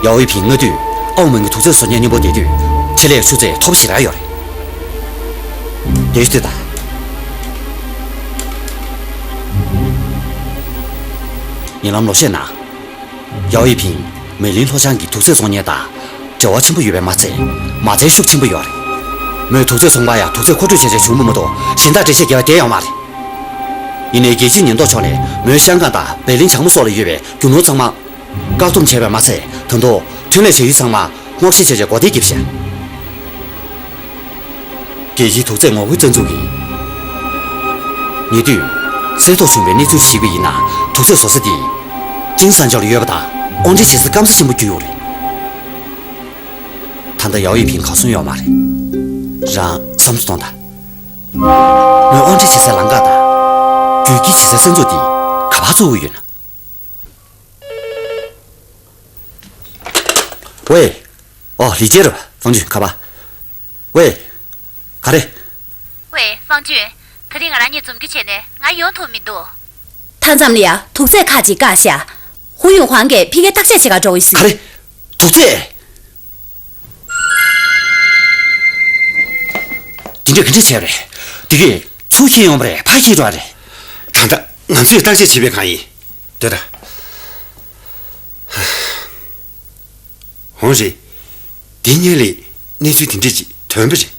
ཡའོ་ཡི་ཕིང་སྔ་དུས་ཨའོ་མོན་གྱི་དུག་རྫས་བཟོ་མཁན་མཉམ་པོ་བསྡད་དུས་ཆེད་ལས་ཆུ་ཚད་མཐོ་པོ་ཞེ་དྲག་ཡོད་རེད། བསྡད་སྡོད་དང་། ཉེ་ལམ་ལོ་ཤས་ནང་། ཡའོ་ཡི་ཕིང་མེ་ལིན་ལྷོ་བྱང་གི་དུག་རྫས་བཙོང་མཁན་དང་འབྲེལ་བ་ཆེན་པོ་ཡོད་པས་མ་ཚད། མ་རྩའི་ཤུགས་ཆེན་པོ་ཡོད་རེད། མོས་དུག་རྫས་བཙོང་པ་ཡང་དུག་རྫས་མཁོ་སྤྲོད་བྱས་བྱས་བྱུང་བ་མ་གཏོགས་གཞན་དག་འགྲེལ་བཤད་རྒྱག་པ་བསྡད་ཡོད་མ་རེད། ཡིན་ནའི་རྒྱལ་སྤྱིའི་ཉེན་རྟོག་ཕྱོགས་ནས་མོས་ཤང་ཀང་དང་བེ་ལིན་བྱང་མ་སོགས་ལ་ཡོད་པའི་རྒྱུ་ནོར་ཚང་མ་བཀག་སྡོམ་བྱས་པས་མ་ཚད། ད་དུང་ཐོན་ལས་བྱ་ཡུལ་ཚང་མ་སྔོག་བཤེར་བྱས་བྱས་སྒོ་བདེ་བརྒྱབ་ཤག། རྒྱལ་སྤྱིའི་དུག་རྫས་ངོ་རྒོལ་རྩ་འཛུགས་ཀྱིས། ཉེ་དུས་གསལ་ཐག་བྱུང་བའི་གནས་ཚུལ་གཞིགས་པ་ཡིན་ན། དུག་རྫས་བཟོ་ས་དེ་ཅིན་ས་མཇོག་ལ་ཡོད་པ་དང་དབོར་འདྲེན་བྱེད་སའི་སྐམ་ས་ཆེན་པོ་བརྒྱུད་ཡོད་རེད། ད་ལྟ་ཡའོ་ཡི་ཕིང་གར་སོང་ཡོད་མ་རེད། རང་བསམ་བློ་གཏོང་དང་། མོས་དབོར་འདྲེན་བྱེད་སའི་ལམ་ཁ་དང་། རྒྱུད་སྐྱེལ་བྱེད་སའི་ས་མཚམས་དེ་ག་པར་བཙུགས་ཀྱི་ཡོད་ན། ཝེ། ཨོ། ལི་ཅེ་རེད་པ། ཧྥང་ཅུན། ག་པར། ཝེ། ག་རེ། ཝེ། ཧྥང་ཅུན། ད་རིང་ང་རང་གཉིས་འཛོམས་རྒྱུ་བྱས་ནས་ང་ཡོང་ཐུབ་མི་འདུག། མཐའ་མཚམས་ལ་ཡ་དུག་རྫས་ཁག་ཅིག་བཀག་ཤག། ཧུ་ཡུང་ཧུང་གིས་ཕ་གིར་བརྟག་དཔྱད་བྱེད་གར་འགྲོ་གི་ཡོད་ཟེར། ག་རེ། དུག་རྫས། དེ་འདྲས་ག་འདྲས་བྱས་པ་རེད། དེ་གས་ཚུར་འཁྱེར་ཡོང་བ་རེད། ཕར་འཁྱེར་འགྲོ་བ་རེད། ད་ལྟ་ང་ཚོས་བརྟག་དཔྱད་བྱེད་པའི་སྒང་ཡིན། ལྟོས་དང་། འོང་རེད། འདི་སྔོན་ལ་གནས་ཚུལ་དེ་འདྲས་ཅིག་ཐོན་པ་རེད།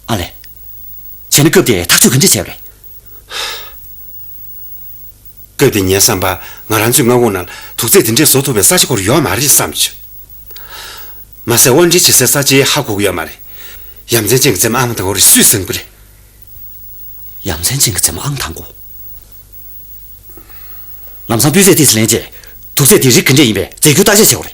ཨ་ལས། བྱས་ན་སྐབས་དེར་ཐག་གཅོད་ག་འདྲས་བྱས་པ་རེད། སྐབས་དེ་ངའི་བསམ་པར་ང་རང་ཚོའི་མངའ་ཁོངས་ནང་དུག་རྫས་དེ་འདྲས་བཟོ་ཐུབ་པའི་ས་ཆ་ཁོ་རང་ཡོད་མ་རེད་བསམ་བྱུང་། མ་ཟད་དབོར་འདྲེན་བྱེད་སའི་ས་ཆའི་ཧ་གོ་གི་ཡོད་མ་རེད། ཡ་མཚན་ཅན་གྱི་བཙུན་མ་ཨང་དང་པོ་རེད། སུས་བཟོས་པ་རེད། ཡ་མཚན་ཅན་གྱི་བཙུན་མ་ཨང་དང་པོ། ལམ་སང་སྤུས་ཚད་ཏོག་ཙམ་ལེན་རྗེས། དུག་རྫས་དེ་རིགས་ག་འདྲས་ཡིན་པའི་རྫས་འགྱུར་བརྟག་དཔྱད་བྱེད་དགོས་རེད།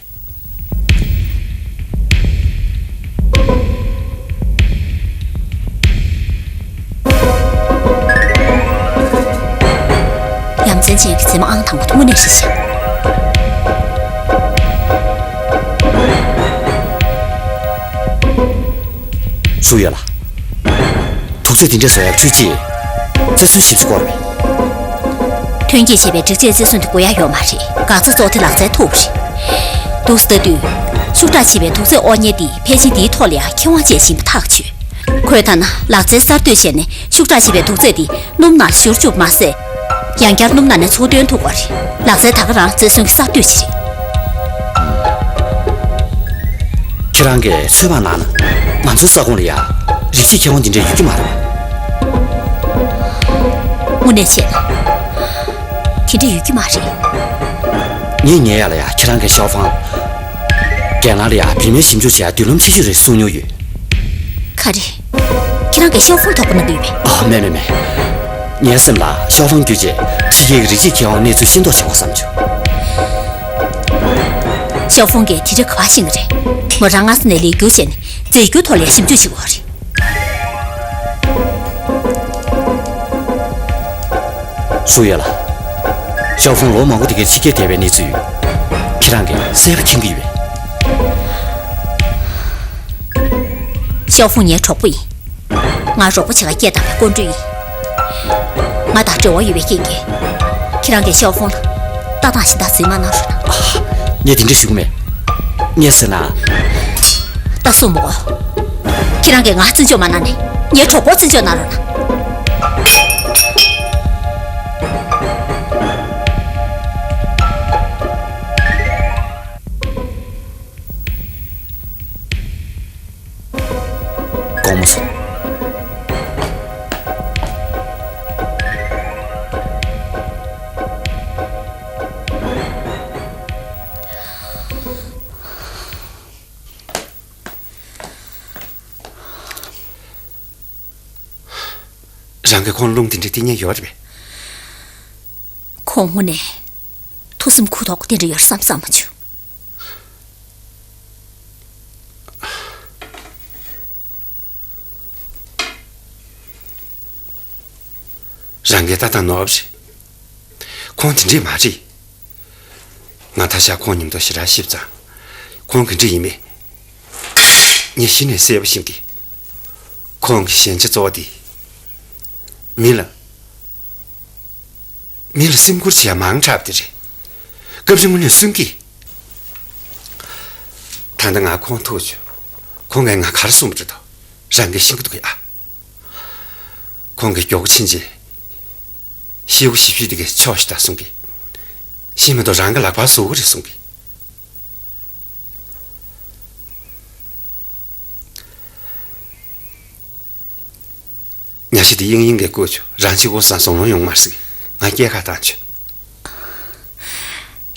ཡ་མཚན་ཅན་གྱི་བཙུན་མ་ཨང་དང་པོ་དངོས་གནས་རེད་ཤག། སུ་ཡོད་ལ། དུག་རྫས་དེ་འདྲས་བཟོ་ཡག་འཕྲུལ་ཆས་རྩེར་སོན་ཞིབ་འཚོལ་དགོས་རེད། ཐོན་སྐྱེད་བྱས་པའི་སྒྲིག་ཆས་རྩེར་སོན་དེ་དགོས་ཡག་ཡོད་མ་རེད། འགག་རྩ་གཙོ་བོ་དེ་ལག་རྩལ་མཐོ་པོ་རེད། འདུག་སེ་ལྟ་དུས། ཤུགས་དྲག་ཆེ་བའི་དུག་རྫས་དབོར་མཁན་དེ་ཕལ་ཆེར་འདིའི་ཐོག་ལ་ཡང་ཁེ་དབང་ཅན་ཞིག་ཡིན་པ་ཐག་ཆོད། ཁོས་ཐ་ན་ལག་རྩལ་གསར་གཏོད་བྱས་ནས་ཤུགས་དྲག་ཆེ་བའི་དུག་རྫས་དེ་སྣུམ་ནང་བཞུར་བཅུག་པ་མ་ཟད། ཡང་བསྐྱར་སྣུམ་ནང་ནས་ཚུར་བཏོན་ཐུབ་པ་རེད། ལག་རྩལ་ད་ག་རང་རྩེར་སོན་གྱི་གསར་གཏོད་ཅིག་རེད། ཁྱེད་རང་གིས་ཚོད་དཔག་གནང་ན། ང་ཚོའི་ས་ཁོངས་ལ་ཡ་རིགས་གཅིག་ཁེ་དབང་དེ་འདྲ་ཡོད་རྒྱུ་མ་རེད་པ། དངོས་གནས་བྱས་ན། དེ་འདྲ་ཡོད་རྒྱུ་མ་རེད། ངས་ཉེ་ཡར་ལ་ཡ་ཁྱེད་རང་གི་ཞའོ་ཧྥང་རྒན་ལགས་ལ་ཡ་བུད་མེད་ཞིབ་འཇུག་བྱེད་ཡ་མདུན་ལམ་ཆེ་ཤོས་རེད་གསུང་མྱོང་ཡོད། ག་རེ། ཁྱེད་རང་གིས་ཤའོ་ཧྥང་དོགས་པ་གནང་གི་ཡོད་པས། ཨ། མེད་མེད་མེད། ངའི་སེམས་ལ་ཤའོ་ཧྥང་བརྒྱུད་རྗེས་ཕྱི་རྒྱལ་གྱི་རིགས་གཅིག་ཁེ་དབང་གནས་ཚུལ་ཤེས་རྟོགས་བྱེད་དགོས་བསམ་བྱུང་། ཤའོ་ཧྥང་གིས་དེ་འདྲའི་ག་པར་ཤེས་ཀྱི་རེད། མོ་རང་སྔ་ས་ནས་ལས་འགུལ་བྱས་ནས་རྫས་འགྱུར་ཐོག་ལ་ཞིབ་འཇུག་བྱེད་དགོས་རེད། སུ་ཡོད་ལ། ཤའོ་ཧྥང་ལོ་མང་པོ་དེ་གའི་ཕྱི་རྒྱལ་བསྡད་པའི་གནས་ཚུལ་ཡོད། ཁྱེད་རང་གིས་གསལ་པོ་མཁྱེན་གྱི་ཡོད་པས། ཤའོ་ཧྥང་ངའི་གྲོགས་པོ་ཡིན། ང་རོགས་པ་བྱེད་ག་སྐད་བཏང་བའི་སྐུ་མགྲོན་ཡིན། ང་དང་འབྲེལ་བ་ཡོད་པའི་རྐྱེན་གྱིས། ཁྱེད་རང་གིས་ཤའོ་ཧྥང་ལ་ལྟ་སྟངས་གཞན་དག་འཛིན་མ་གནང་རོགས་གནང་། ཨ། ངས་དེ་འདྲ་ཞུ་གི་མེད། ངས་ཟེར་ན། ད་གསུངས་མི་དགོས། ཁྱེད་རང་གིས་ང་བརྩི་འཇོག་མ་གནང་ནས་ངའི་གྲོགས་པོར་བརྩི་འཇོག་གནང་རོགས་གནང་། དགོངས་མ་ཚོམས། རང་གིས་ཁོང་རླུང་དེ་འདྲའི་བསྟེན་མཁན་ཡོད་རེད་པས། ཁོང་དངོས་གནས་ཐུགས་སེམས་ཁུག་དོག་དེ་འདྲ་ཡོད་བསམ་བསམ་མ་བྱུང་། རང་གི་ལྟ་སྟངས་ནོར་བ་རེད། ཁོང་དེ་འདྲས་མ་རེད། ང་ད་ཆ་ཁོང་མཉམ་དུ་ཞེ་དྲག་གཤིབ་ཙང་། ཁོང་ག་འདྲས་ཡིན་མིན་ངས་གཞི་ནས་གསལ་པོ་ཤེས་ཀྱི། ཁོང་གི་ཞན་ཆ་གཙོ་བོ་དེ། མི་ལ། མི་ལ་སེམས་ཁུར་བྱེད་ཡ་མང་དྲགས་པ་དེ་རེད། སྐབས་རེ་དངོས་གནས་སུན་གི། ད་ལྟ་ང་ཁོང་ཐུག་བྱུང་། ཁོང་གིས་ང་ག་རེ་གསུངས་པ་རེད་དོ། རང་གིས་ཤེས་ཀྱི་འདུག་གས་ཨ། ཁོང་གིས་མགྱོགས་པོ་ཕྱིན་རྗེས། ཤེལ་སྒོ་ཞིབ་ཞིབ་དེ་གའི་ཕྱོགས་ཤིག་ལྟ་གསུང་གི། ཤེས་མ་གཏོགས་རང་གི་ལག་པ་ཟུག་གི་རེད་གསུང་གི། ཉ་ཤ་དེ་གཡེང་གཡེང་གིས་བརྐུས་བྱུང་། རང་གཅིག་པོ་སང་སོང་ལོང་ཡོང་མ་སྲིད། ང་སྐྱེལ་ཁ་བཏང་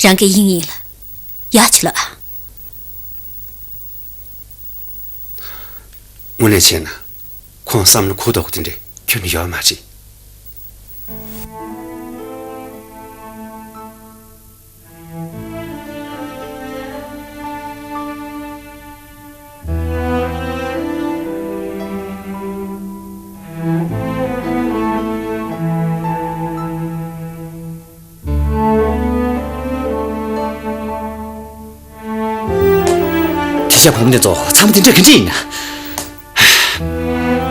བྱུང་། རང་གིས་གཡེང་གཡེང་ལ་ཡག་བྱུང་ལ། དངོས་གནས་བྱས་ན། ཁོང་བསམ་བློ་ཁུག་དོག་དེ་འདྲ་ཁྱོན་ནས་ཡོད་མ་རེད། དེ་ཤ་བུ་མོ་དེ་ཚོ་ཚང་མ་དེ་འདྲ་ག་འདྲ་ཡིན་ན།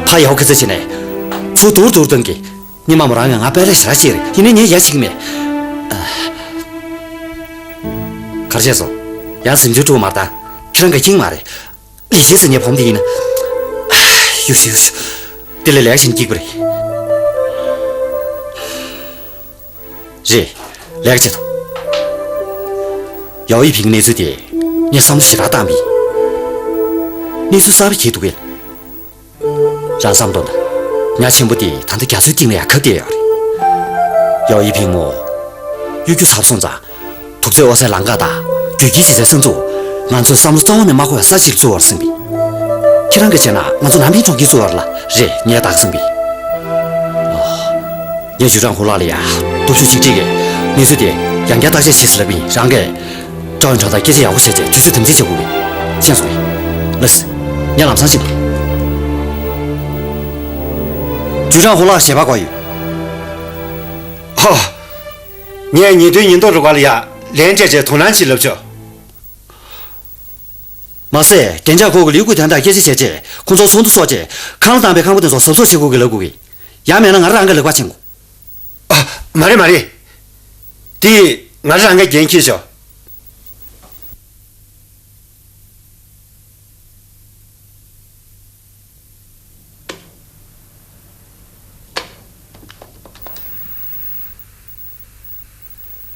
ཕ་ཡག་པོ་ཁ་ཚ་བྱས་ནས། ཚུར་སྡུར་སྡུར་བཏང་གི། ཉི་མ་མོ་རང་ཡང་ང་པད་ར་ཞེ་དྲག་ཅིག་རེད། ཡིན་ནའི་ངས་ཡ་བྱེད་ཀྱི་མེད། ཨ། ག་རེ་བྱས་སོང་། ཡང་གཟིམ་ཆུང་དཀྲུགས་མ་རེད་ད། ཁྱེད་རང་གིས་ཁེངས་མ་རེད། ལི་ཤེ་ཟེར་ངའི་བུ་མོ་དེ་ཡིན་ན། ཡུ་ཤི་ཡུ་ཤི། དེ་ལས་ལེགས་ཤིག་སྐྱིད་པོ་རེད། རེད། ལེགས་བྱས་ཐོ། ཡའོ་ཡི་ཕིང་གི་གནས་ཚུལ་དེ་ངས་བསམ་བློ་ཞེ་དྲག་བཏང་བ་ཡིན། གནས་ཚུལ་གསར་པ་ཞིག་འདུག་གས། རང་བསམ་དོན་དང་། ཉ་ཆེན་པོ་དེ་ད་ལྟ་རྒྱ་མཚོའི་གཏིང་ལ་ཡར་ཁ་གཏད་ཡོད་རེད། ཡའོ་ཡི་ཕིང་མོ། གཡོ་སྒྱུ་ཚབས་ཆེན་དང་། དུག་རྫས་འོ་ཟེར་ལམ་ཁ་དང་། རྒྱུད་སྐྱེལ་བྱེད་སའི་གསང་ཚུགས། ང་ཚོའི་བསམ་བློ་རྩ་བ་ནས་མ་འཁོར་བའི་ས་ཞིག་ལ་ཚུད་པ་རེད་བསམ་གི། ཁྱེད་རང་གིས་བྱས་ན་ང་ཚོ་ནང་པའི་གྲོང་ཁྱེར་ཚུད་པ་རེད་ལ་རེད་ངས་བདག་བསམ་གི། ཨ། ངས་ཅུས་ཀྲང་ཧུ་ལགས་ལ་ཡ་སྟོབས་ཤུགས་གཅིག་སྒྲིལ་གྱིས་གནས་ཚུལ་དེ་ཡང་བསྐྱར་བརྟག་དཔྱད་བྱེད་ཟེར་ལབ་པ་ཡིན། རང་གིས་ཀྲའོ་ཡོན་ཁྲའོ་དང་སྐད་ཆ་ཡག་པོ་བྱས་རྗེས་དུས་ཚོད་དམ་འཛིན་བྱེད་དགོས་གི། མཁྱེན་སོང་ངས། ལགས་སེ། ངས་ལམ་སང་ཕྱིན་པ། ཅུས་ཀྲང་ཧུ་ལགས་ཞལ་པར་དགོས་ཡོད། ཧོ། ངས་ཉེ་དུས་ཉེན་རྟོག་རུ་ཁག་ལ་ཡ་ལན་སྤྲད་རྗེས་དོ་སྣང་བྱེད་ལབ་ཆོག་མ་ཟད་བདེ་འཇགས་སྐོར་གྱི་ལིའུ་ཀུའེ་ཐན་དང་སྐད་ཆ་བྱས་རྗེས་ཁོང་ཚོར་ཚོགས་འདུ་ཚོགས་རྗེས་ཁང་གླ་བཏང་པའི་ཁང་པ་དེ་ཚོ་གཟབ་གཟབ་བྱེད་དགོས་ཀྱི་ལབ་དགོས་ཀྱི། ཡང་མེད་ན་ང་རང་གིས་ལག་པ་འཆང་དགོས། ཨ། མ་རེད་མ་རེད། དེ་ང་རང་གིས་འགན་འཁྱེར་ཆོག་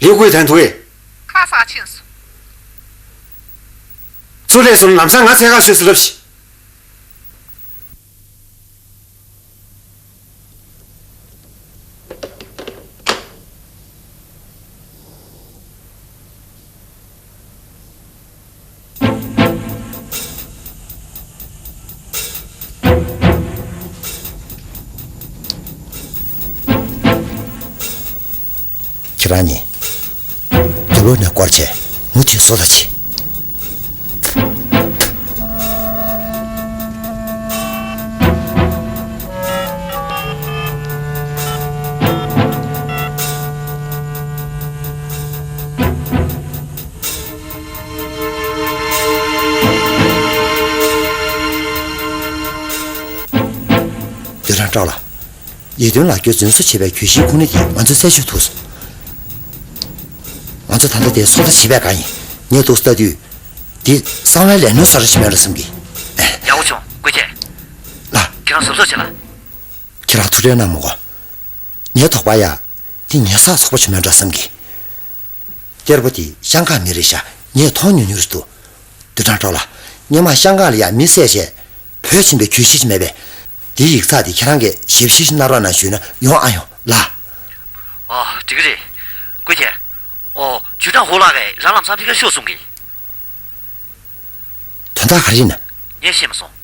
ལིའུ་ཀུའེ་ཐན་ཐུག་ཨེ། ཁ་སང་ཕྱིན་སོང་། ཚུར་སླེབས་སོང་། ལམ་སང་ང་འཚོལ་ག་བྱོས་ཟེར་ལབ་ཤིག་ཁྱེད་རང་གཉིས། དུག་ལོག་ནས་སྐོར་བྱས་མུ་མཐུད་སོ་ད་བྱེད། ཏུའུ་ཀྲང་ཀྲའོ་ལགས། ཡིད་རྟོན་ལགས་ཀྱིས་རྫུན་བཟོ་བྱས་པའི་གྱོད་གཞིའི་ཁུངས་སྣེ་དེ་ང་ཚོས་རྩད་གཅོད་ཐུབ་སོང་། ང་ཚོ་ད་ལྟ་དེ་སོ་ད་བྱེད་པའི་སྒང་ཡིན། ངས་འདུག་སེ་ལྟ་དུས། འདི་གསང་བའི་ལས་སྣོན་གསར་བ་ཞིག་མེད་འགྲོ་བསམ་གི། ཡག་པོ་བྱུང་། ཀུའེ་ཐན། ལགས། ཁྱེད་རང་གཟབ་གཟབ་བྱེད་ལ། ཁྱེད་རང་ཐུགས་ཁྲལ་གནང་མི་དགོས། ངའི་དོགས་པ་ཡ། འདི་ཉེས་བསགས་ཚོགས་པ་ཞིག་མེད་འགྲོ་བསམ་གི། གཏེར་པོ་དེ་ཤང་ཀང་མི་རེད་ཤག་ངས་མཐོང་མྱོང་མྱོང་རེད་འདུག་ཏུའུ་ཀྲང་ཀྲའོ་ལགས། སྔོན་མ་ཤང་ཀང་ལ་ཡ་མི་བསད་བྱས་བོད་ཕྱིན་པའི་གྱོད་གཞི་ཅིག་མེད་པས། དེའི་ཡིག་ཚགས་དེ་ཁྱེད་རང་གིས་ཞིབ་བཤེར་ཞིག་གནང་རོགས་གནང་ཞུས་ན་ཡོང་ཨ་ཡོང་ལགས། ཨ། འགྲིག་གི་རེད། ཀུའེ་ཐན། ཨོ། ཅུས་ཀྲང་ཧུ་ལགས་ཀྱིས་རང་ལམ་སང་ཕ་གིར་ཤོག་གསུང་གི། དོན་དག་ག་རེ་ཡིན་ན། ངས་ཤེས་མ་སོང་།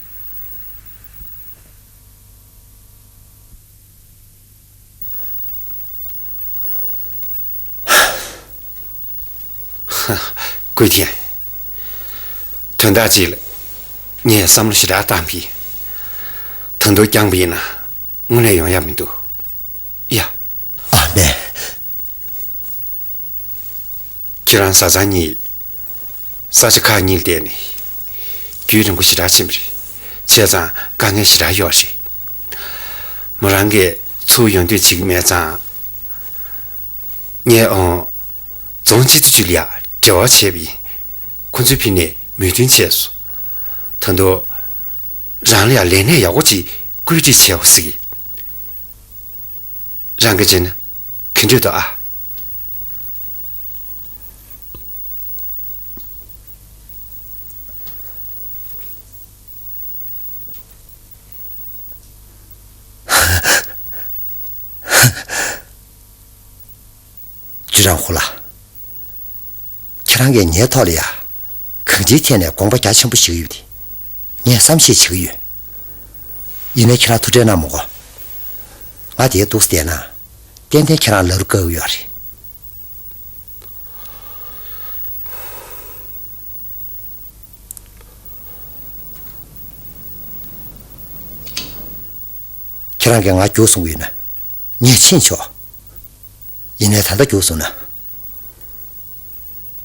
ཀུའེ་ཐན། དོན་དག་ཅིག་ལ་ངས་བསམ་བློ་ཞེ་དྲག་བཏང་པས། ད་དུང་བསྐྱངས་པ་ཡིན་ན་དངོས་གནས་ཡོང་ཡ་མི་འདུག་ཡ། ཨ་མས། ཁྱེད་རང་བཟའ་ཚང་གཉིས་ས་ཆ་ཁག་གཉིས་ལ་བསྡད་ནས་རྒྱུན་རིང་པོ་ཞེ་དྲག་ཕྱིན་པ་རེད། བྱས་ཙང་དཀའ་ངལ་ཞེ་དྲག་ཡོད་རེད། མོ་རང་གིས་ཚུར་ཡོང་འདོད་བྱེད་ཀྱི་མེད་ཙང་། ངས་ཨོ། རྫོང་སྤྱི་འཐུས་ཅིག་ལ་ཡ་འབྲེལ་བ་བྱས་པ་ཡིན། ཁོ་ཚོས་ཕྱི་ནས་མོས་མཐུན་བྱས་སོང་། ད་དུང་། རང་ལ་ཡ་ལས་གནས་ཡག་པོ་ཅིག་བཀོད་སྒྲིག་བྱས་ཡོད་ཟེར་གི། རང་གིས་བྱས་ན་ག་འདྲ་འདུག་ཨ། ཅུས་ཀྲང་ཧུ་ལགས། ཁྱེད་རང་གིས་ངའི་ཐོག་ལ་ཡ། གང་ཅིའི་ཐད་ནས་དགོངས་པ་རྒྱ་ཆེན་པོ་བཞེས་ཀྱི་ཡོད་དེ། ངས་བསམ་ཤེས་བྱེད་ཀྱི་ཡོད། ཡིན་ནའི་ཁྱེད་རང་ཐུགས་ཁྲལ་གནང་མི་དགོས། ང་འདིར་འདུག་སེ་བསྡད་ན། ཏན་ཏན་ཁྱེད་རང་ལ་རུ་དཀའ་གི་ཡོད་རེད། ཁྱེད་རང་གིས་ང་རྒྱུགས་སོང་གི་ཡོད་ན། ངས་ཕྱིན་ཆོག་ཡིན་ནའི་ད་ལྟ་རྒྱུགས་སོང་ན།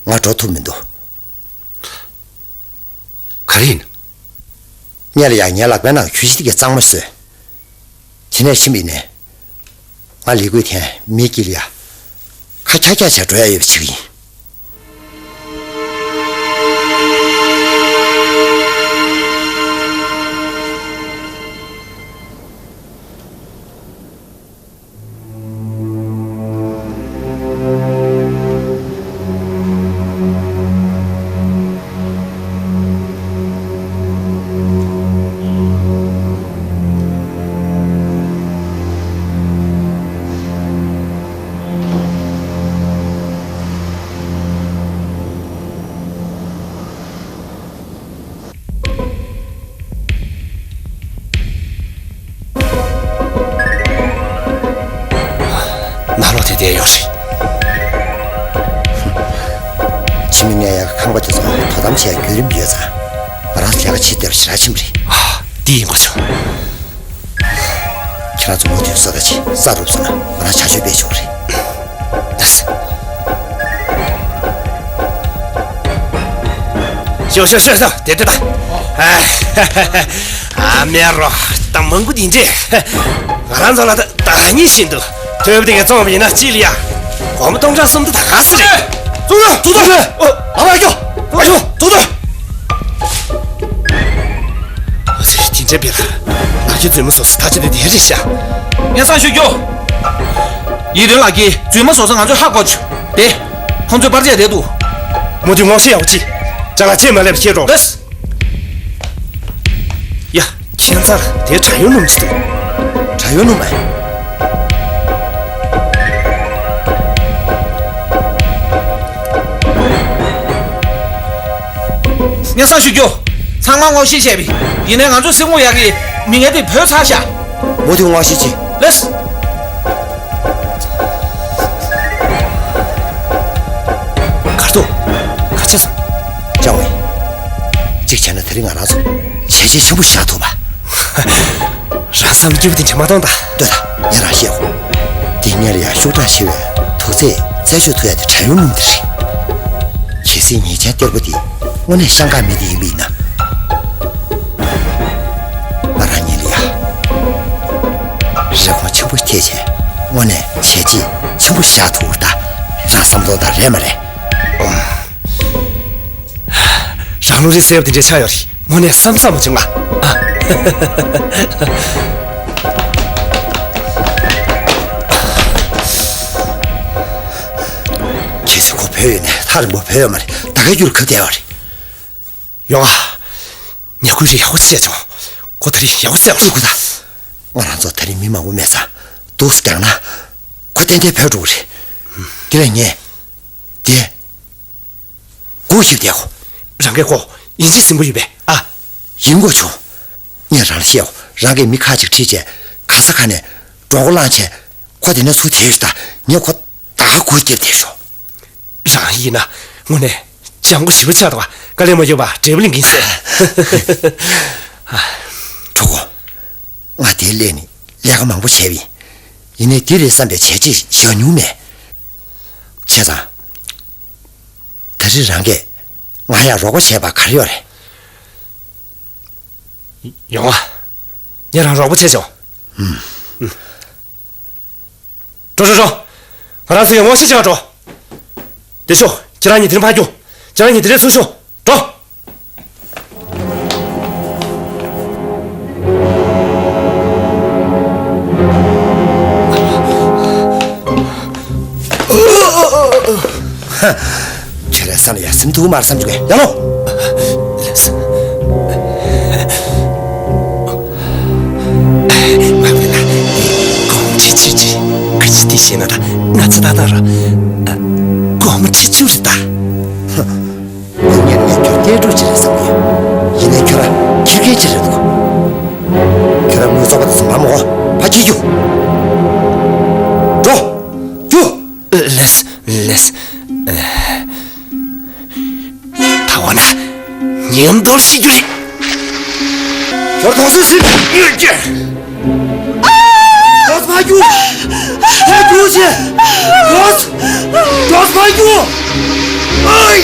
ང་འགྲོ་ཐུབ་མི་འདུག་ག་རེ་ཡིན། སྔོན་ལ་ཡང་ངའི་ལག་པའི་ནང་གྱོད་གཞི་དེ་གའི་གཙང་མ་བཟོས། དེ་ནས་ཕྱིན་པ་ཡིན་ནའི། ང་ལི་ཀུའེ་ཐན་མི་དཀྱིལ་ལ་ཡ། ཁ་འཁྱག་འཁྱག་བྱས་འགྲོ་ཡ་ཡོད་པ་བྱེད་ཀྱི་ཡིན། བསྡད་ཡོད་རེད། ཕྱི་མི་ནས་ཡ་ཁང་པ་དེ་ཚོ་དོ་དམ་བྱེད་ཡ་བརྒྱུད་རིམ་ཡོད་ཙང་། ང་རང་ལས་ཀ་བྱེད་བསྡད་པ་ཞེ་དྲག་ཕྱིན་པ་རེད། ཨ། འདི་ཡིན་གོ་ཆོག་ཁྱེད་རང་ཚོ་མུ་མཐུད་བཟོ་ལྟ་བྱེད། ས་རུབ་སོང་ན་ང་རང་བྱ་སྤྱོད་སྤེལ་ཆོག་རེད། ཤོག་ཤོག་ཤོག་ཤོག་དེ་དེ་ད། ཨ་མེ་རོ་ད་མང་པོ་འདི་འདྲས། ང་རང་ཚོ་ལ་ད་ད་གཉིས་བཞིན་དུ་ཐོབ་དེ་ག་བཙོང་བ་ཡིན་ན་ཅི་ལ་ཡ། སྒོར་མོ་སྟོང་ཕྲག་གསུམ་དུ་ད་ག་ས་རེད། ཙུག་ཙུག་ཙུག་ཙུག་ཨོ། ཨ་མ་ཡོ། ཨ་ཡོ་ཙུག་ཙུག་དེ་འདྲས་བེ་ལ། ང་ཚོའི་རྫུན་མ་བཟོ་ས་ད་ཅི་དེ་དེ་རེད་ཤག་ངས་སང་ཞུ་རྒྱུ། ཡིད་རྟོན་ལགས་ཀྱིས་རྫུན་མ་བཟོ་ས་ང་ཚོའི་ཧ་གོ་བྱུང་། དེ། ཁོང་ཚོའི་པར་ཆས་དེ་འདུག་མུ་མཐུད་ངོ་ཤེས་ཡག་པོ་ཅིག་ཅ་ལག་ཆེས་མ་སླེབས་ཤེས་རོགས། ལགས། ཡ། ཁྱད་མཚར། དེ་དྲ་ཡོང་སྣུམ་ཅིག་འདུག་དྲ་ཡོང་སྣུམ་མ། ངས་སང་ཞུ་རྒྱུ། ཚང་མ་ངོ་ཤེས་བྱས་པས། ཡིན་ནའི་ང་ཚོ་སེམས་ཁོང་ཡག་གི་མི་ངན་དེ་བུད་ཚར་ཤག་མུ་མཐུད་ངོ་ཤེས་ཅིག་ལགས། གར་འདུག་ག་ཆེ་སོང་། ཅང་ཝེ། གཅིག་བྱས་ན་དེ་རིང་ང་རང་ཚོ་བྱས་རྗེས་ཆེན་པོ་བཞག་ཐུབ་པ། རང་བསམ་སྐྱིད་པོ་དེ་འདྲ་མ་གཏོང་ད། ལྟོས་དང་། ངས་རང་བཤད་གོ། འདི་སྔར་ལས་ཡང་ཤུགས་དྲག་ཆེ་བའི་དུག་རྫས་རྩད་གཅོད་ཐུབ་ཡ་དེ་དྲ་ཡོང་སྣུམ་དེ་རེད། གལ་སྲིད་ཉེས་ཅན་གཏེར་པོ་འདི་དངོས་གནས་ཤང་ཀང་མི་དེ་ཡིན་པ་ཡིན་ན། ང་རང་ཉིད་ལ་ཡ་རེ་སྐོང་ཆེན་པོ་ཐེབས་བྱས། དངོས་གནས་བྱས་རྗེས་ཆེན་པོ་བཞག་ཐུབ་ད། རང་བསམ་ཚོར་དང་རེད་མ་རེད། ཨོམ། རང་ལུང་རིགས་གསལ་པོ་དེ་འདྲས་ཆགས་ཡོད་རེད། དངོས་གནས་བསམ་བསམ་མ་བྱུང་ང་། ཨ། གལ་སྲིད་ཁོ་བུད་ཡོད་ན་ཐག་རིང་པོ་བུད་ཡོད་མ་རེད། ད་ག་རྒྱུར་གབ་བསྡད་ཡོད་རེད། ཡོང་ཨ། ཉལ་ཁུག་རིགས་ཡག་པོ་བྱས་བྱུང་། ཁོ་ད་རེས་ཡག་པོ་བྱས་བྱུང་། ལྟོས་ད། ང་རང་ཚོ་ད་རེས་མི་མང་པོ་མེད་ཙང་། འདུག་སེ་བསྡད་ན། ཁོ་ཏན་ཏན་བུད་འགྲོ་གི་རེད། དེ་ལས་ངས། དེ། སྒུག་ཞིག་བསྡད་གོ། རང་གིས་ཁོ་ཡིན་གཅིག་ཟིན་པོ་ཡོད་པས་ཨ། ཡིན་དགོས་བྱུང་། ངས་རང་ལ་བཤད་གོ། རང་གིས་མི་ཁ་ཅིག་ཁྲིད་བྱས་ག་ས་ག་ནས་འགྲོ་སྒོ་བླངས་བྱས། ཁོ་དེ་ནས་ཚུར་དེད་ཤོག་ད། ངས་ཁོ་ད་ག་སྒུག་བསྡད་བསྡད་ཤོག་རང་ཡིན་ན་དངོས་གནས་སྤྱང་པོ་ཞེ་པོ་ཆགས་འདུག་དཀའ་ལས་མ་ཡོད་པ་འབྲས་བུ་ལེན་གྱིན་ཟེར། གྲོགས་པོ། ང་དེར་སླེབས་ནས་ལས་ཀ་མང་པོ་བྱས་པ་ཡིན། ཡིན་ནའི་འདི་རེད་བསམ་པའི་བྱས་རྗེས་བཞག་མྱོང་མེད། བྱས་ཙང་། ད་རེས་རང་གིས་ང་ཡང་རོགས་པ་བྱས་པ་ག་རེ་ཡོད་རེད། ཡོང་ཨ། ངས་རང་རོགས་པ་བྱས་ཆོག་ཨུམ། འགྲོ་འགྲོ་འགྲོ། ང་རང་ཚོ་ཡང་ངོ་ཤེས་བྱེད་ག་འགྲོ། དེ་ཤོག་ཁྱེད་རང་གཉིས་དེ་རིང་ཕར་རྒྱུགས། ཁྱེད་རང་གཉིས་དེ་རིང་ཚུར་ཤོག་འགྲོ། ཁྱོད་རའི་ས་ལ་ཡ་སེམས་སྡུག་མར་བསམ་བཅུག་གས་ཡ་ལོ། ལགས་སོ། ང་བས་ལ་གོམ་ཆེ་ཆེ་ཆེ་ག་ཅི་དེ་ཤེས་ན་ད་ང་ཚོ་ད་ད་ར་གོམ་ཆེ་ཆུ་རེད་ད། ངས་ངས་ཁྱོད་སྐྱེ་འགྲོ་ཅི་རེད་བསམ་གི་ཡིན་ནའི་ཁྱོད་ར་ཁྱི་སྐད་ཅི་རེད་འདུག་ཁྱོད་ར་དངུལ་བཙོག་པ་དེ་ཚོ་མ་མོ་གོ་ཕ་ཁྱི་རྒྱུག་འགྲོ། རྒྱུག་ལགས་ལགས། ད་འོ་ན་ཉིན་འདོར་ཤི་རྒྱུ་རེད། ཁྱོད་ཐོག་སུ་ཟིན། ཡོད་ཀྱི། ཁྱོད་ཕ་རྒྱུག་ཕ་རྒྱུག་ཤི། ཁྱོད་ཁྱོད་ཕ་རྒྱུག་ཨེ།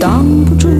དང་པོ་ཁྲོ་